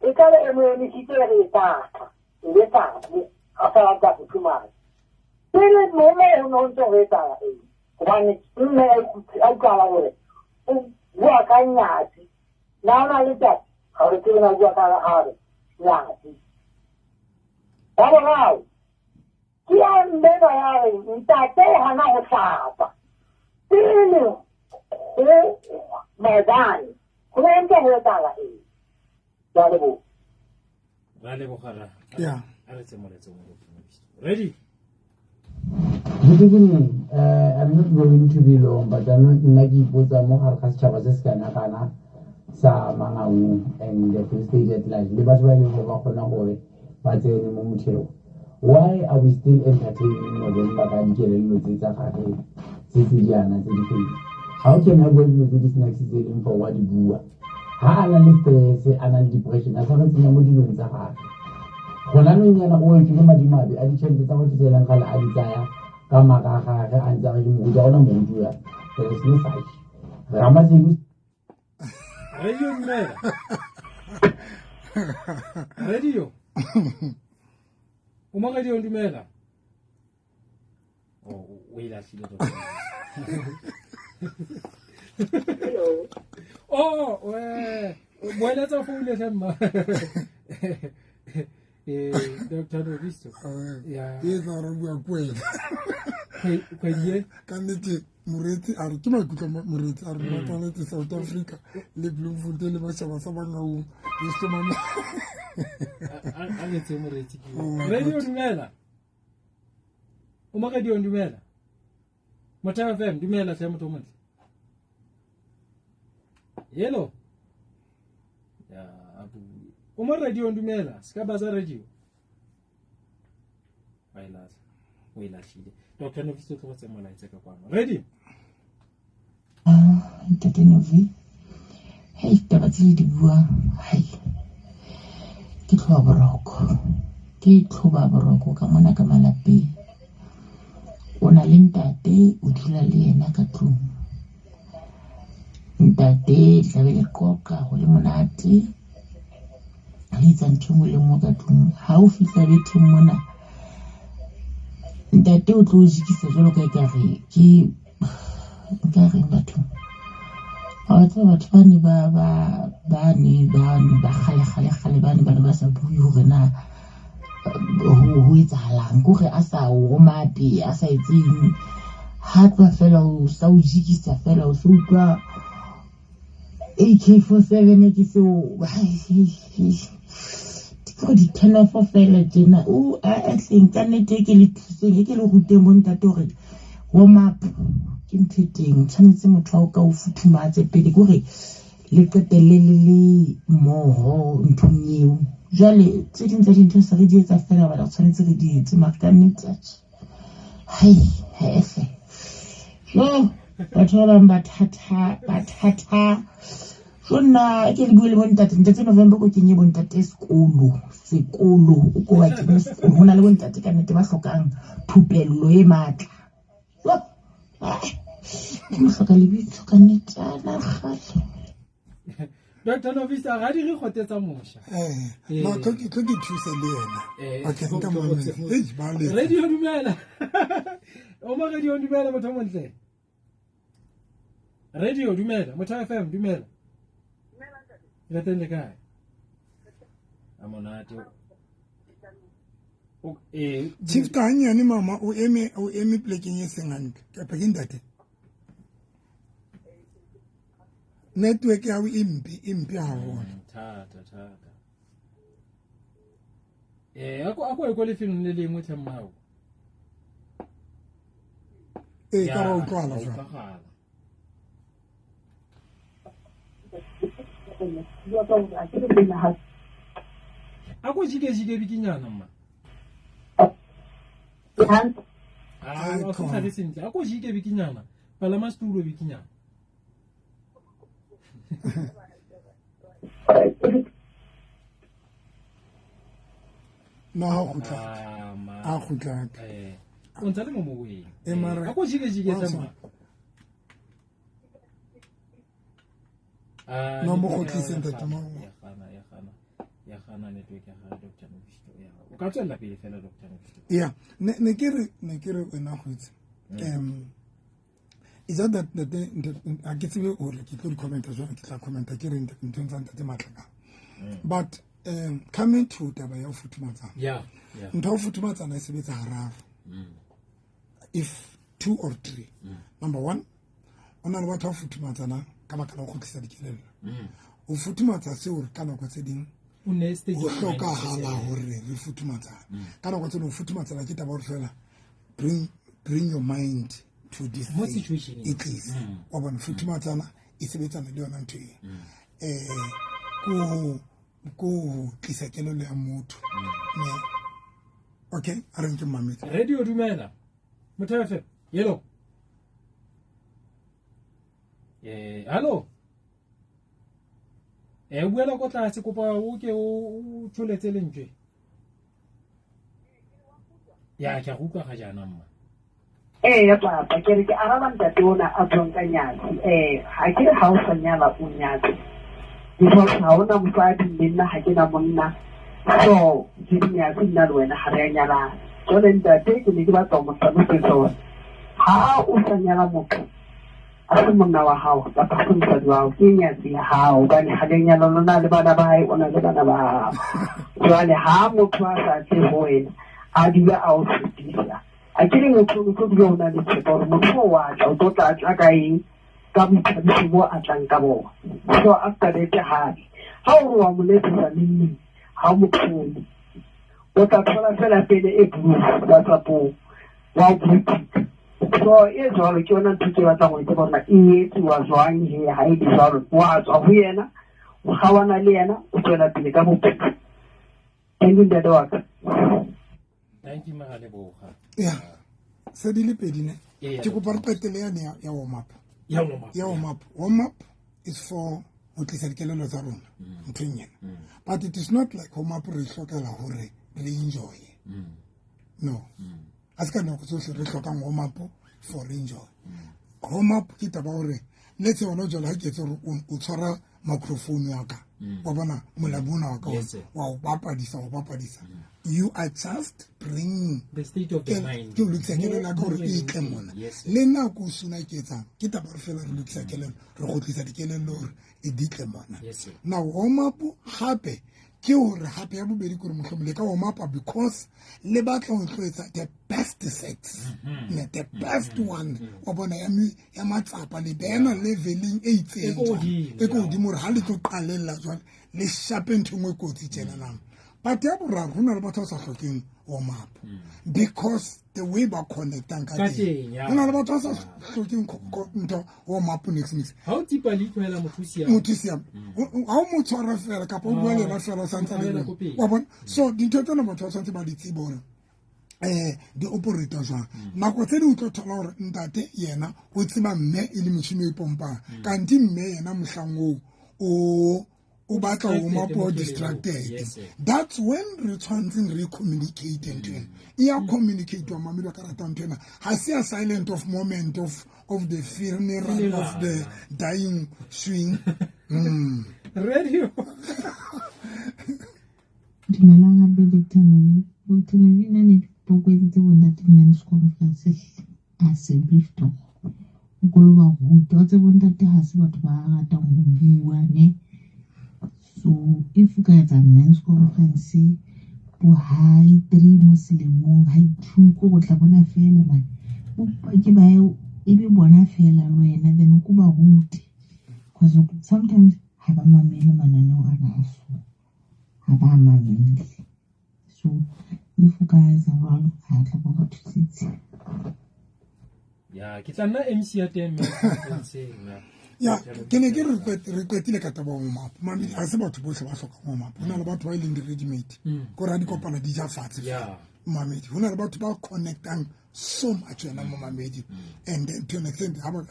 e tla be e mo emisitse re e tata le tata a sa rata go thumana. Pele mme ho no ntse ho etsahala eng? Hobane mme a utlwala hore o bua ka nyatsi. Na o na le tata? Ga re tsebe na o bua ka a re nyatsi. Ya boraro, ke ya mme ba ya re ntate o hana ho hlapa. Pele ho maobane ho ne ntse ho etsahala eng? Ke a leboha. Ra leboga ra. Ya. A re tsemoletse mo Ready? Good evening. I'm not going to be long, but I'm not nna ke ipotsa mo gare ga setšhaba se se kana-kana sa Mangaung and the Free State at large le batho ba e leng gore ba kgona gore ba tsene mo motheo. Why are we still entertaining November ka dikelello tse tsa gage tse tse jaana tse di fedi? Ga o kene a bua dilo tse di snacks tse e leng for wa di bua. Ha a na le stress, a na le depression, a sa re tsenya mo dilong tsa gage. Gona nong yana o wetswe ke madimabe a ditšhelete tsa go tse leng gale a di tsaya ka maaka a gage a ntse a re ke moruti, ga gona moruti o yana. There is no such. Ramasedi Radio dumela. Radio. O mo radio dumela. Oh, o e lahlile tota. Hello. Oh, boeletsa founu hle mma. Dr. Novisto. Ya. E tla re bua ko wena. Kgwedi e Ka nnete moreetsi a re ke maikutlo moreetsi a re matswaletse South Africa le Bloemfontein le matšhaba sa Bangaung le Somame. A re tse moreetsi ke. Oh my Radio God. dumela. O mo radio dumela. Motheo FM dumela hle motho o montle. Hello. Ya abu. O mo radio dumela, se ka baza radio. Ba e lahla. O e lahlile. Dr. Novisto tlo go tse molaetsa ka kwano. Ready? Ntate Novi, hei taba tse le di buang, hai ke tlhoba boroko. Ke tlhoba boroko ka mona ka malapeng. O na le ntate, o dula le yena ka tlung. Ntate tlabe le qoqa ho le monate. Le etsa ntho e nngwe le nngwe ka tlung. Ha o fihla betheng mona, ntate o tlo o jikisa jwalo ka ekare ke nka reng bathong. Wa tseba batho bane ba kgale kgale kgale bane ba ne ba sa bue hore na ho etsahalang. Ke hore a sa o romape, a sa etseng. Ha tloha fela o sa o jikisa fela o so utlwa AK47 ke seo. Ke gore di-turn off fela tjena. O a hleng ka nnete ke le thuseng, e ke le ruteng bo ntate hore warm up ke ntho e teng. Tshwanetse motho wa o ka o futhumatse pele, ke hore le qetelle le le mmoho nthong eo. Jwale tse ding tsa dintho se re di etsa fela hobane re tshwanetse re di etse, mara ka nnete atjhe. Hai, he hle. Jo, batho ba bang ba thata, ba thata. Jo nna ke le bue le bontate, ntate November ko kenye bontate sekolo, sekolo, o ko ba kenye sekolo. Ho na le bontate ka nnete ba hlokang thupello e matla. Jo, ke mo hloka lebitso ka nnete, a na kgale. Dr. Novista ga di re gotetsa mosha. No tlo ke thuse le yena. Okay, nka mo mamela. Eish, ba le. Radio dumela. O mo radio dumela motho o montle. Radio dumela, Motho FM dumela. Re teng le kae? A monate. O Chief Tanyane mama o eme plekeng e seng hantle. Kapa ke ntate. Network ya hao e mpe haholo. Thata thata. Ako e ko lefelong le lengwe tlhe mmao. Ee, ka ba utlwala jwale. A ko jike-jike bikinyana mma. A tlhage sentle. A ko jike bikinyana. Palama setulo bikinyana. No, ha o kgutlake. A kgutlake. O ntse le mo moweng. E mara a ko jike-jike tsa mma. No mo kgotlise ntate mo. Ya gana network ya ga Dr. Nobisto. Ya o ka tswela pele fela Dr. Nobisto. Yeah, ne ke re wena go itse. Is that that a ke tsebe hore ke tlo di commenta jwang, ke tla commenta ke re nthong tsa ntate Matlaka. But coming to taba ya ho futhumatsana. Yeah, yeah. Ntho ya ho futhumatsana e sebetsa hararo. If two or three. Number one, o na le batho ba futhumatsana ka baka la ho kgutlisa dikelello. O futhumatsa seo hore ka nako tse ding o ne state ho hlokahala hore re futhumatsana. Ka nako tse ding ho futhumatsana ke taba hore fela bring your mind to this situation. It is. Wa bona futhumatsana e sebetsana le yona ntho eo. Ko tlisa kelello ya motho. Ne. Okay, a re nke mametse. Radio dumela. Motheo FM. Hello. Hello. Buela ko tlase kopa o ke o tsholetse lentswe. Ya ke a go utlwa ga jaana mma. Ya papa ke re ke araba ntate ona a buang ka nyatsi. Ha ke re ha o sa nyala o nyatse. Because ha ona mosadi le nna ha ke na monna. So ke nyatsi nna le wena ha re a nyalana. Jwale ntate ke ne ke batla ho mo hlalosetsa hore ha o sa nyala motho a se monna wa hao kapa se mosadi wa hao, ke nyatsi ya hao hobane ha le nyala lona le bana ba hae, o na le bana ba hao. Jwale ha motho a sa tle ho wena a dula a o tshepisa, a ke re motho o tlo dula o na le tshepo hore motho o wa tla, o tlo tla tla ka eng, ka boithabiso bo a tlang ka bona. So after that hape ha o re wa mo letsetsa neng neng, ha o mo thole, o tla thola fela pele e blue WhatsApp-ong wa o blue tick. So e jwalo ke yona ntho ke batlang ho e tseba hore e etsuwa jwang he ha e le jwalo, wa tswa ho yena, o kgaohana le yena, o tswela pele ka bophelo. Thank you ntate wa ka. Thank you Magaleboga. Yeah. Se di le pedi ne. Yeah, Ke kopa re qetele yane ya warm up. Ya warm up. Ya warm up. Warm up is for ho tlisa dikelello tsa rona nthong ena. But it is not like warm up re hlokela hore re enjoy. No. A se ka nako tsohle re hlokang warm up for enjoy. Warm up ke taba hore let's say hona jwale ha ke etse hore o tshwara microphone ya ka. Wa bona molamu ona wa ka wa o bapadisa, wa bapadisa. You are just bringing the state of the mind. Ke o lokisa kelello ya ka hore e tle mona. Le nako o suna ke etsang, ke taba hore fela re lokisa kelello, re kgutlisa dikelello hore e di tle mona. Now warm up hape ke hore hape ya bobedi ke hore mohlomong le ka warm up because le batla ho tlo etsa the best sex. Ne, the best one. Wa bona ya matsapa le beena leveleng e itseng E ko jwale. hodimo, E ko ya. hodimo hore ha le tlo qalella jwale le shape ntho e nngwe kotsi tjenanang. But ya boraro ho na le batho ba sa hlokeng warm up because the way ba connectang ka Ka teng. teng, ya. Ho na le batho ba sa hlokeng ntho warm up next next. Ha o tsipa leihlo hela motho o siame. Motho o siame. Ha o mo tshwara fela kapa o bua le yena fela o santse a le O mong. ko pele. Wa bona? So dintho tsena batho ba tshwanetse ba di tsebe hore di operator jwang. Nako tse ding o tlo thola hore ntate yena o tseba mme e le motjhini o ipompang. Kanti mme yena mohlang oo o batla ho Distracted, mapa o motho le distracted. Yes, sir. That's when re tshwantseng re communicate ntho ena. E ya communicate wa mamedi wa ka ratang ntho ena. Ha se a silent of moment of the funeral of the dying swing. Radio. Dumelang hape Dr. Nobi. Dr. Nobi nna ne ke kopa o etsetse bontate men's conference a se brief talk. O ko lo ba ruta. Wa tseba bontate ha se batho ba ratang ho bua ne. So if o ka etsa men's conference bo high 3 mo selemong, high 2 ko go tla bona fela man. Ke ba e be bona fela le wena then o ko ba rute. Because sometimes ha ba mamele mananeo ana a so. Ha ba mamele. So if o ka etsa jwalo, ha tla bo ba thusitse. Ya, ke tla nna MC ya teng mme conference-eng, ya. Ya, ke ne ke re qetile ka taba ya warm up. Mamedi, ha se batho bohle ba hlokang warm up. Ho na le batho ba e leng di-ready made, ko re ha di kopana di ja fatshe. Mamedi, ho na le batho ba connectang so much wena momamedi, and then to an extent ha ba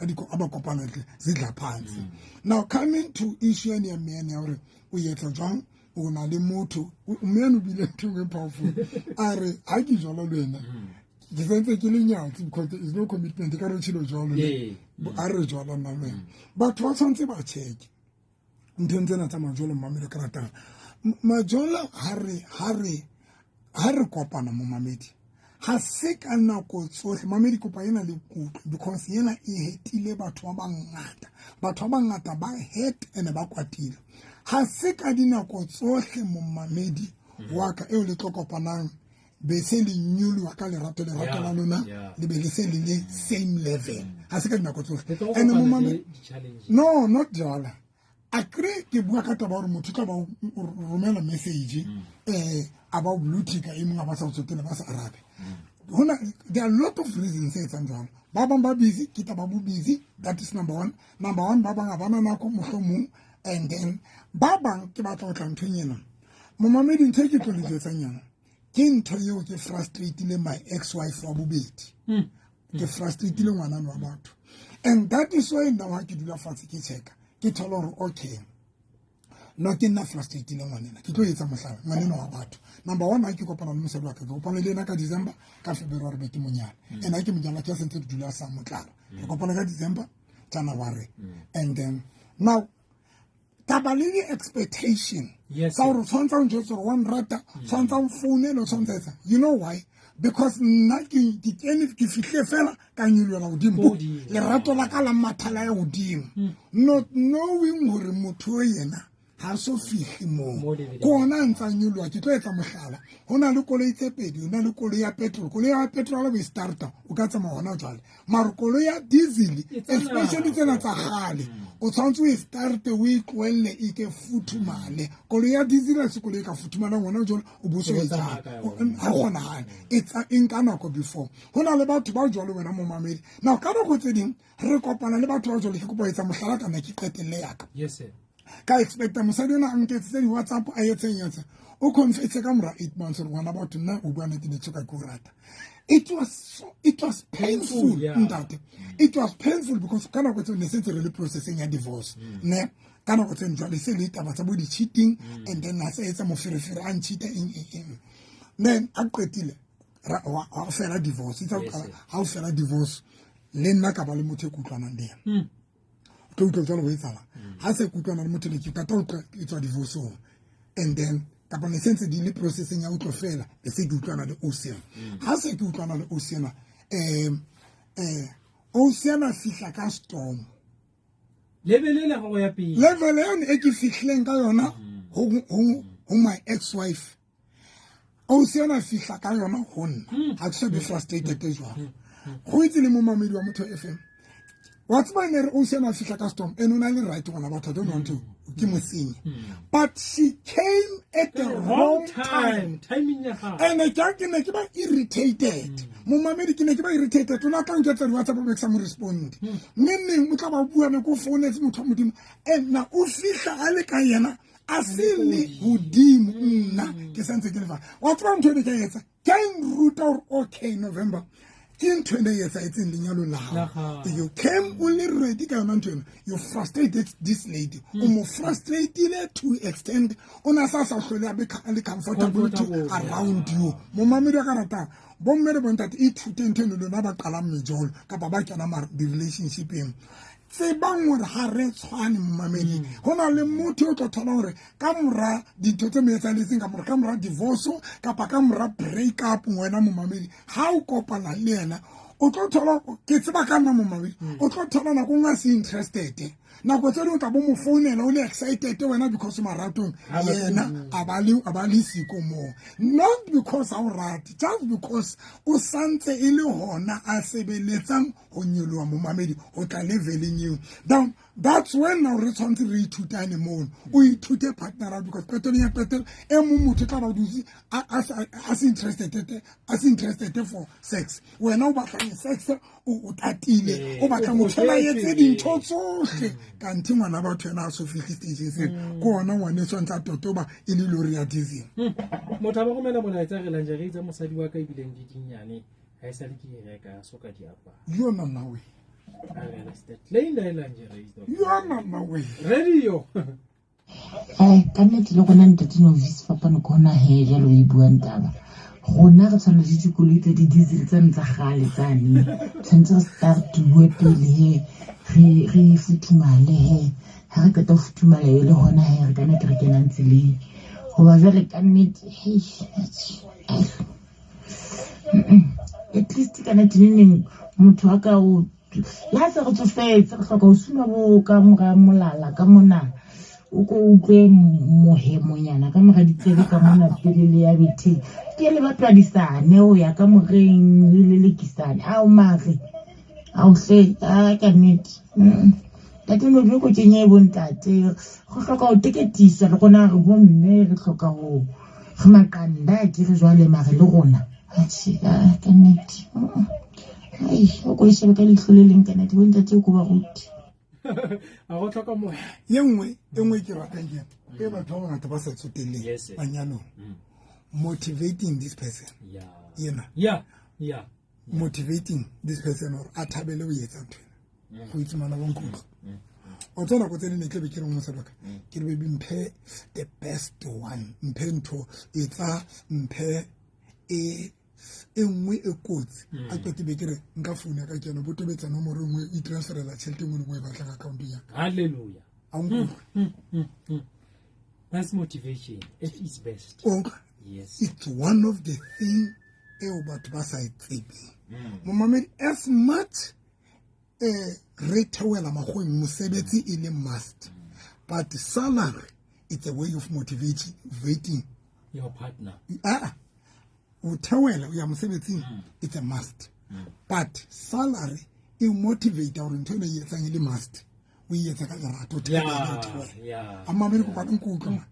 kopana tle zidla phansi. Now coming to issue ya mme ya hore o etsa jwang, o na le motho mme o bile ntho e powerful, a re ha ke jwalo le wena ke sentse ke le nyatsi because there is no commitment ka re tshilo jwalo le a re jwalo nna le wena. Batho ba tshwanetse ba check nthong tsena tsa majolo mmamedi ka ratang majolo. Ha re kopana momamedi, ha se ka nako tsohle mamedi kopa ena le kutlo, because ena e hetile batho ba bangata. Batho ba bangata ba het ene ba kwatile. Ha se ka dinako tsohle momamedi wa ka eo le tlo kopanang be se le nyoloha ka lerato, lerato la lona le be le se le le same level. Ha se ka dinako tsohle. Le tlo And kopana le momamedi di-challenge. No, not jwala akre ke bua ka taba hore motho tla ba o romela message, a ba o blue tick, e mong a ba sa o tsotele, ba sa arabe. Hona there are a lot of reasons tse etsang jwalo. Ba bang ba busy, ke taba bo busy, that is number one. Number one, ba bang ha bana nako mohlomong, and then ba bang ke batla ho tla nthong ena momamedi. Ntho e ke tlo le jwetsang yona ke ntho eo ke frustrateile my ex wife wa bobedi, ke frustrateile ngwanana wa batho, and that is why now ha ke dula fatshe ke checka, ke thola hore okay, no, ke nna frustrateile ngwanena. Ke tlo etsa mohlala, ngwanena wa batho. Number one, ha ke kopana le mosadi wa ka, ke kopana le ena ka December, ka February be ke monyana. And ha ke monyana, ke sentse re dula sa motlala. Re kopana ka December, January, and then now taba le di-expectation tsa gore tshwanetse o njwetse gore wa nrata, tshwanetse o founele, o tshwanetse etsa. You know why? Because nna ke kene, ke fihle fela ka nyolola godimo. Godimo. Lerato la ka la mathala ya godimo, not knowing gore motho o yena ha so fihle moo. Mo leveleng. Ke ona a ntsa nyoloha. Ke tlo etsa mohlala, ho na le koloi tse pedi. Ho na le koloi ya petrol. Koloi ya petrol o e starta, o ka tsamaya hona jwale, mare koloi ya diesel, E tsamaya. especially tsena tsa kgale, o tshwanetse o e starte, o e tlohelle e ke futhumale. Koloi ya diesel ha se koloi e ka futhumalang hona jwale o bo so E e tsamaya jala. ka yona. Ha kgonahale, e e nka nako before. Ho na le batho ba jwalo wena momamedi. Now ka nako tse ding re kopana le batho ba jwalo. Ke kopa ho etsa mohlala ka nna, ke qetelle yaka. Yes sir. Ka expecta mosadi ona a nketsetse di-WhatsApp, a etseng etse, o confesse ka mora 8 months gore ngwana batho, nna o bua nnete, ne tsoka ke o rata. It was painful, Painful, yeah. ntate. It was painful because ka nako tseo ne sentse re le processing ya divorce, ne ka nako tseno jwale se le taba tsa bo di-cheating, and then a se etsa moferefere, a ncheata, eng eng eng. Then a qetile wa fela divorce. Itse ha o fela divorce, le nna ka ba le motho e ke utlwanang le yena. O tlo utlwa jwalo ho etsahala ha se ke utlwana le motho le ke qeta ho e tswa divorce-ong, and then kapa ne sentse di le processing ya utlwa fela, be se ke utlwana le ocean. Ha se ke utlwana le ocean, ocean a fihla ka storm. Level e le gago ya pele. Level yone e ke fihlileng ka yona ho my ex wife, ocean a fihla ka yona ho nna. Ha ke so be frustrated jwalo. Go itse le momamedi wa Motho FM, wa tseba ne re ocean a fihla ka storm, and o na le right gona batho, I don't want to ke mosenyi, but she came at the wrong time. Timing ya gago. And ke ne ke ba irritated momamedi, ke ne ke ba irritated. O na tla nketsa di-WhatsApp, be ke sa mo responde. Mme neng o tla ba bua ne ko founetse motho wa Modimo, and na o fihla a le ka yena a se le hodimo, nna ke santse ke le fa. Wa tseba ntho e ne ke e etsa, ke a nruta gore okay, November, ke ntho ene e etsahetseng lenyalong la La gago. gago. You came o le ready ka yona ntho ena, you frustrated this lady, o mo frustratile to extent o na sa hlole a be a le comfortable to Comfortable, yeah. around you. Momamedi wa ka ratang, bomme le bontate, ithute ntho eno lona ba qalang mejolo kapa ba kena di-relationshipeng. Tsebang hore ha re tshwane momamedi. Ho na le motho o tlo thola hore ka mora dintho tse mo etsahaletseng, ka mora divorce kapa ka mora break up, wena momamedi, ha o kopana le yena, o tlo thola, ke tseba ka nna momamedi, o tlo thola nako nngwe a se interested. Nako tse dingwe o tla bo mo founela o le excited wena because maratong, Ha ba yena a ba le siko moo, not because ha o rate, just because o santse e le hona a sebeletsang ho nyoloha momamedi, ho tla leveleng eo. Down. That's when now re tshwanetse re ithutane mono. O ithute partner because qetellong ya qetelo e mong motho tla ba dutse a se interested for sex. Wena o batla sex o tatile, o batla motho a etse dintho tsohle. Kanthe ngwana batho yena a so fihle stage seo. Ke ona ngwane tshwanetse a totoba e le lori ya diesel. Motho a ba romela molaetsa re lingerie tsa mosadi wa ka ebileng di dinyane ha e sale ke e reka so ka di apara. Yona nawe. Radio. Ka nnete le rona ntate Novi sefapano ke hona he jwale o e buang taba. Rona re tshwana le dikoloi tsa di-diesel tsane tsa kgale tsane. Tshwanetse re start-uwe pele he re futhumale he. Ha re qeta ho futhumala e le hona he re ka nna ke re kenang tseleng. Hoba jwale ka nnete at least ka nnete neneng motho wa ka o le ha se re tsofetse re hloka ho suma bo ka mora molala ka mona o ko utlwe mohemonyana ka mora ditsebe ka mona pele le ya betheng ke le batwadisane o ya ka moreng le lelekisane ao mare ao hle a ka nnete ntate Novi ko kenye bo ntate go hloka ho teketisa le rona re bo mme re hloka ho re maqanda ke re jwale mare le rona atjhe ka nnete. Ai, o ko shebe ka leihlo le leng ka nnete bo ntate o ko ba rute. A go tlhoka moya. E nngwe ke ratang ke e batho ba bangata ba sa tsotelleng manyalong. Motivating this person. Yeah. Yena. Yeah. Yeah. Motivating this person or a thabele o etsa ntho ena. Go itse mana wa nkutlwa. O tsena go tsene tle be ke re mosadi wa ka. Ke re baby mphe the best one. Mphe ntho etsa mphe e nngwe e kotsi. A qete be ke re nka founa ka kena bo tobetsa nomoro nngwe e transferela tjhelete nngwe le nngwe e batlang account ya ka. Hallelujah. A nkutlwe. That's motivation at its best. Okay. Yes. It's one of the thing eo batho ba sa e tsebeng. Momamedi as much re theohela makgoweng mosebetsi e le must. But salary it's a way of motivating your partner. O theohela o ya mosebetsing it's a must. But salary e motivate hore ntho ena e etsang e le must. O e etsa ka lerato o theohela. A mamedi ko ka nkutlwa.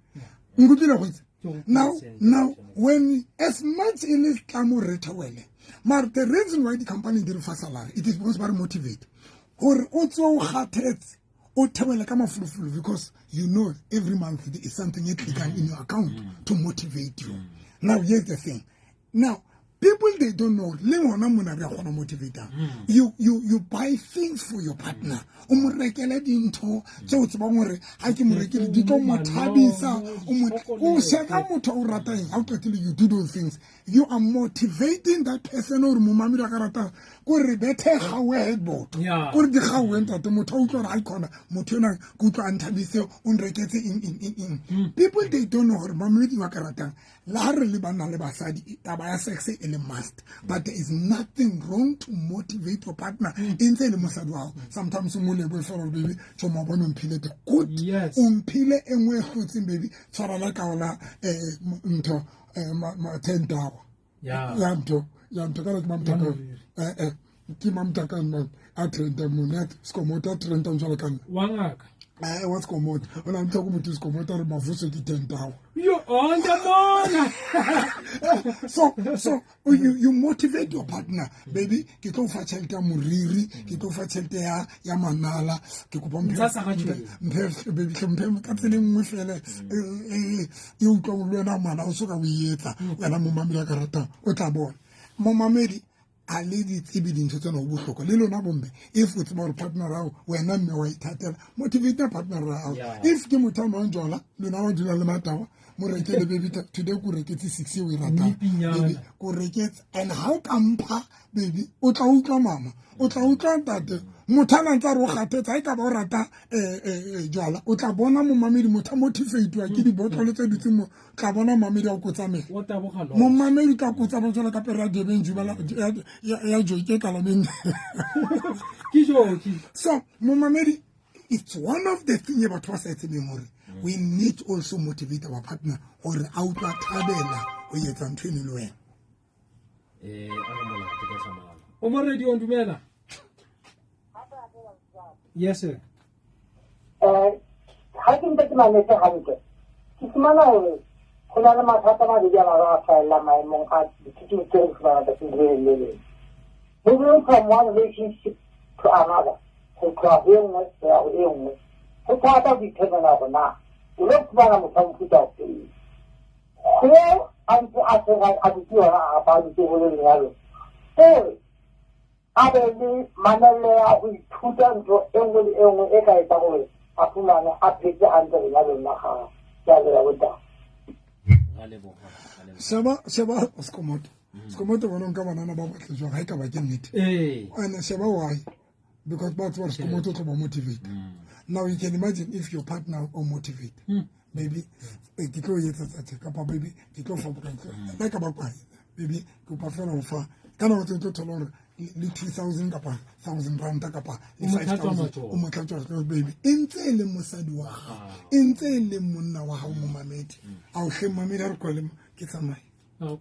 Nkutlwile go itse. Now when as much e le tlamo re theohele. But the reason why the company didn't fa salary it is because ba re motivate. Hore o tswe o kgathetse o theohele ka mafolofolo because you know every month there is something e clicking in your account to motivate you. Now here's the thing. Now, people they don't know, le hona mona re a kgona motivate. You buy things for your partner. O mo rekele dintho tse o tsebang hore ha ke mo rekele di tlo mo thabisa, o sheba motho o ratang, ha o qetile you do those things. You are motivating that person or momamedi a ka ratang ko re bethe gawe headboard. Ko re di gawe ntate motho o utlwa hore ha khona motho ena ke utlwa a nthabise o nreketse eng. People they don't know hore momamedi wa ka ratang la ha re le banna le basadi taba ya sex e le must, but there is nothing wrong to motivate your partner. E ntse e le mosadi wa hao. Sometimes o mo lebohe fela hore baby tjho ma bona o mphile the good. O mphile e nngwe e hlotseng baby tshwara la ka ola ntho 10 hour. Ya ntho ka ke mamtaka. Ke mamtaka nna a trenda mona skomota trenda jwalo ka nna. Wa ngaka. What's komota? O na ntho go motho skomota re mavuso ke 10 hour. Yo on the mona. So you motivate your partner. Baby, ke tlo fa tjhelete ya moriri, ke tlo fa tjhelete ya manala, ke kopa mphe baby mphe ka tsela nngwe fela e utlwa le wena mana o soka o etsa. Wena momamedi a ka ratang o tla bona. Momamedi a le di tsebe dintho tsena ho bohlokwa le lona bomme if o tseba hore partner hao wena mme wa ithatela motivate partner hao. If ke motho a nwang jwala lona wa dula le matawa mo rekele baby today ko reketse 6 o e ratang baby ko reketse and ha o ka mpha baby o tla utlwa mama o tla utlwa ntate motho a ntse a re o kgathetsa ha e ka ba o rata jwala o tla bona momamedi motho a motivate-wa ke dibotlolo tse dutseng mo tla bona momamedi a o kotsamela momamedi tla kotsama jwalo ka pere ya Durban jubala ya joke kalameng ke joke. So momamedi it's one of the thing batho ba sa tsebeng hore we need also motivate our partner hore a utlwa thabela ho etsa ntho eno le wena. A re molato ka tlhamalalo. O mo radio dumela. Yes sir. Ha ke ntse ke mametse hantle, ke fumana hore ho na le mathata a mabedi a mararo a hlahellang maemong a dithuto tse re fumanang tsatsing le leng le leng. Moving from one relationship to another, ho tloha ho e nngwe ho ya ho e nngwe, ho thata ho determina hore na o lo fumana motho wa mofuta ofeng. Ho eo a ntse a seng a dutse hona kapa a dutse hole lenyalong, o re a be le mamello ya ho ithuta ntho e nngwe le e nngwe e ka etsang hore a fumane a phetse hantle lenyalong la gagwe. Ke a leboha bontate. Sheba, sheba Skomota. Skomota bona nka banana ba batle jwang ha e ka ba ke nnete. And sheba why? Because ba tseba Skomota o tlo ba motivate. Now you can imagine if your partner o motivate. Baby, ke tlo etsa tse kapa baby ke tlo fa bokae. Nna ka ba kwae. Baby, ke kopa fela ho fa. Ka nako tse tlo thola hore le 2000 kapa 1000 rand kapa le 5000 o mo tlatsa baby. E ntse e le mosadi wa gago, e ntse e le monna wa gago momamedi. A o hle momamedi a re kwale ke tsamaye. A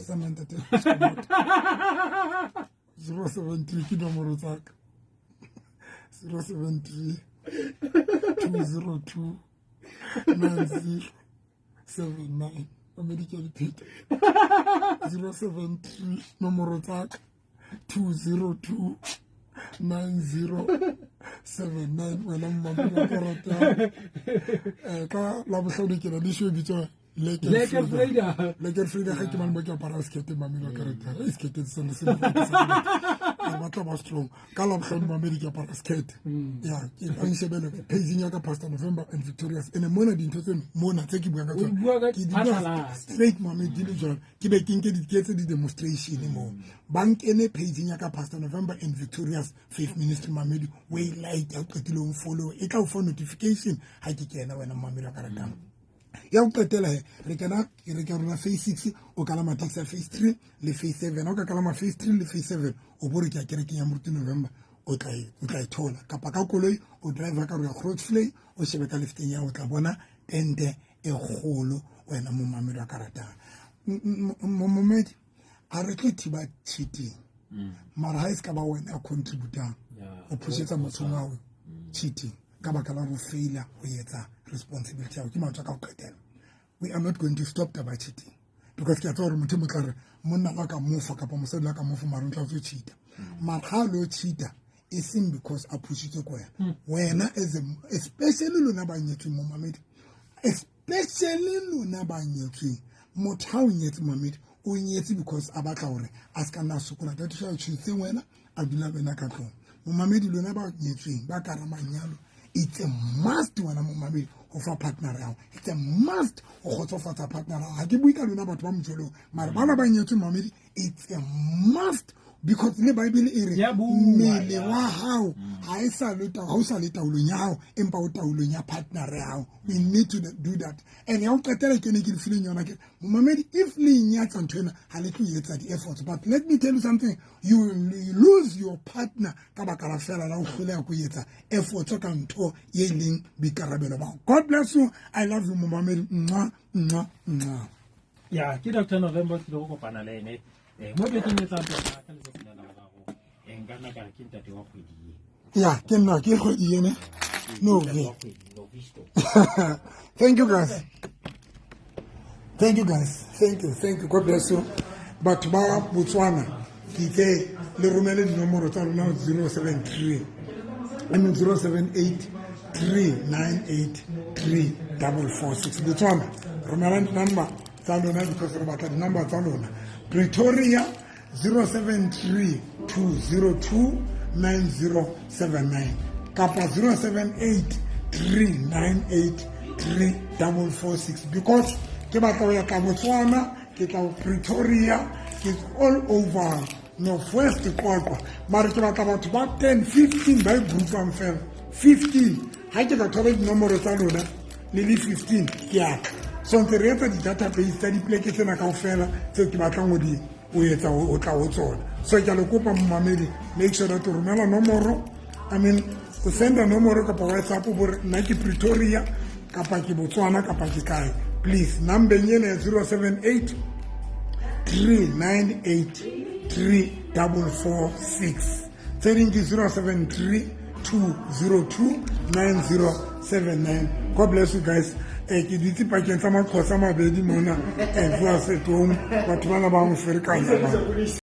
tsamaye ntate. 073 ke nomoro tsa ka. 073 202 9079. Mamedi ke a dipheta. 073 nomoro tsa ka 202 9079. Wena mmamedi wa karata. Ka Labohlano ke na le show e bitswa Lekker Vrydag. Lekker Vrydag ga ke mane mo ke apara sekete mamedi wa karata. E sekete sone se re batla ba strong. Ka Labohlano mamedi ke apara sekete. Ya, ke a nshebele page ya ka Pastor November and Victorious. Ene mona dintho tseno mona tse ke buang ka tsona. Ke di bua straight mamedi di le jwalo. Ke be ke nke di ke etse di demonstration mo. Ba nkene page ya ka Pastor November and Victorious Faith Ministry mamedi o e like ya qetile o follow e tla o fa notification ha ke kena wena mamedi wa karata. Ya go qetela he re kena re ke rona phase 6 o kalama taxi ya phase 3 le phase 7 o ka kalama phase 3 le phase 7 o bo re ke a kerekeng ya Moruti November o tla e thola kapa ka koloi o driver ka re ya Grootvlei o shebe ka lefteng ya o tla bona tente e kgolo wena momamedi wa karatang momamedi a re tlo thiba cheating mara ha e se ka ba wena a contributang o phusetsa motho wa cheating ka baka la go faila ho etsa responsibility ya ke mantswe ka go qetela. We are not going to stop taba cheating because ke a tseba gore motho mo tla re monna la ka mofa kapa mosadi la ka mofa mara o tla tlo cheata mara ha lo cheata e seng because a phušitse ko wena wena as a, especially lona ba nyetsweng mo mamedi, especially lona ba nyetsweng motho ha o nyetse mamedi o nyetse because a batla hore a se ka nna sokola that is why o choositseng wena a dula wena ka tlong. Momamedi lona ba nyetsweng ba ka manyalo it's a must wena momamedi ho fa partner ya hao, it's a must ho kgotsofatsa partner ya hao. Ha ke bue ka lona batho ba mojolong mara bana ba nyetsweng mamedi it's a must because le Bible e re mmele wa hao ha e sa le ha o sa le taolong ya hao empa o taolong ya partner ya hao. We need to do that. And ya o qetela ke ne ke le fileng yona ke momamedi if le nyatsa ntho ena ha le tlo etsa di-efforts but let me tell you something, you will lose your partner ka baka la fela la o hloleha ko etsa efforts ka ntho ye leng boikarabelo ba. God bless you. I love you momamedi. Nwa nwa nwa. Ya ke Dr. November tlile go kopana le ene mo bekeng e tlang tota ka letsatsi la Laboraro. Nka nna ka re ke ntate wa kgwedi e. Ya ke nna ke kgwedi ene. No. Thank you guys. Thank you guys. Thank you. Thank you. God bless you. Batho ba Botswana ke itse le romele dinomoro tsa lona 073 I mean 078 398 3446 Botswana romelang di-number tsa lona because re batla di-number tsa lona. Pretoria 073 202 9079 kapa 078 398 3446 because ke batla ho ya ka Botswana ke tla Pretoria ke all over Northwest Qwaqwa mare ke batla batho ba 10 15 ba e groupang fela 15 ha ke tla thola dinomoro tsa lona le le 15 ke a tla so ntse re etsa di-database tsa dipoleke tsena kaofela tseo ke batlang ho di o etsa o tla ho tsona. So ke a le kopa momamedi make sure that o romela nomoro I mean o senda nomoro kapa WhatsApp bore nna ke Pretoria kapa ke Botswana kapa ke kae please numbeng ena ya 078 398 3446 tse ding ke 073 202 9079. God bless you guys. Ke dutse pakeng tsa maqhosa a mabedi mona, viewers at home, batho bana ba mo ferekanya ba.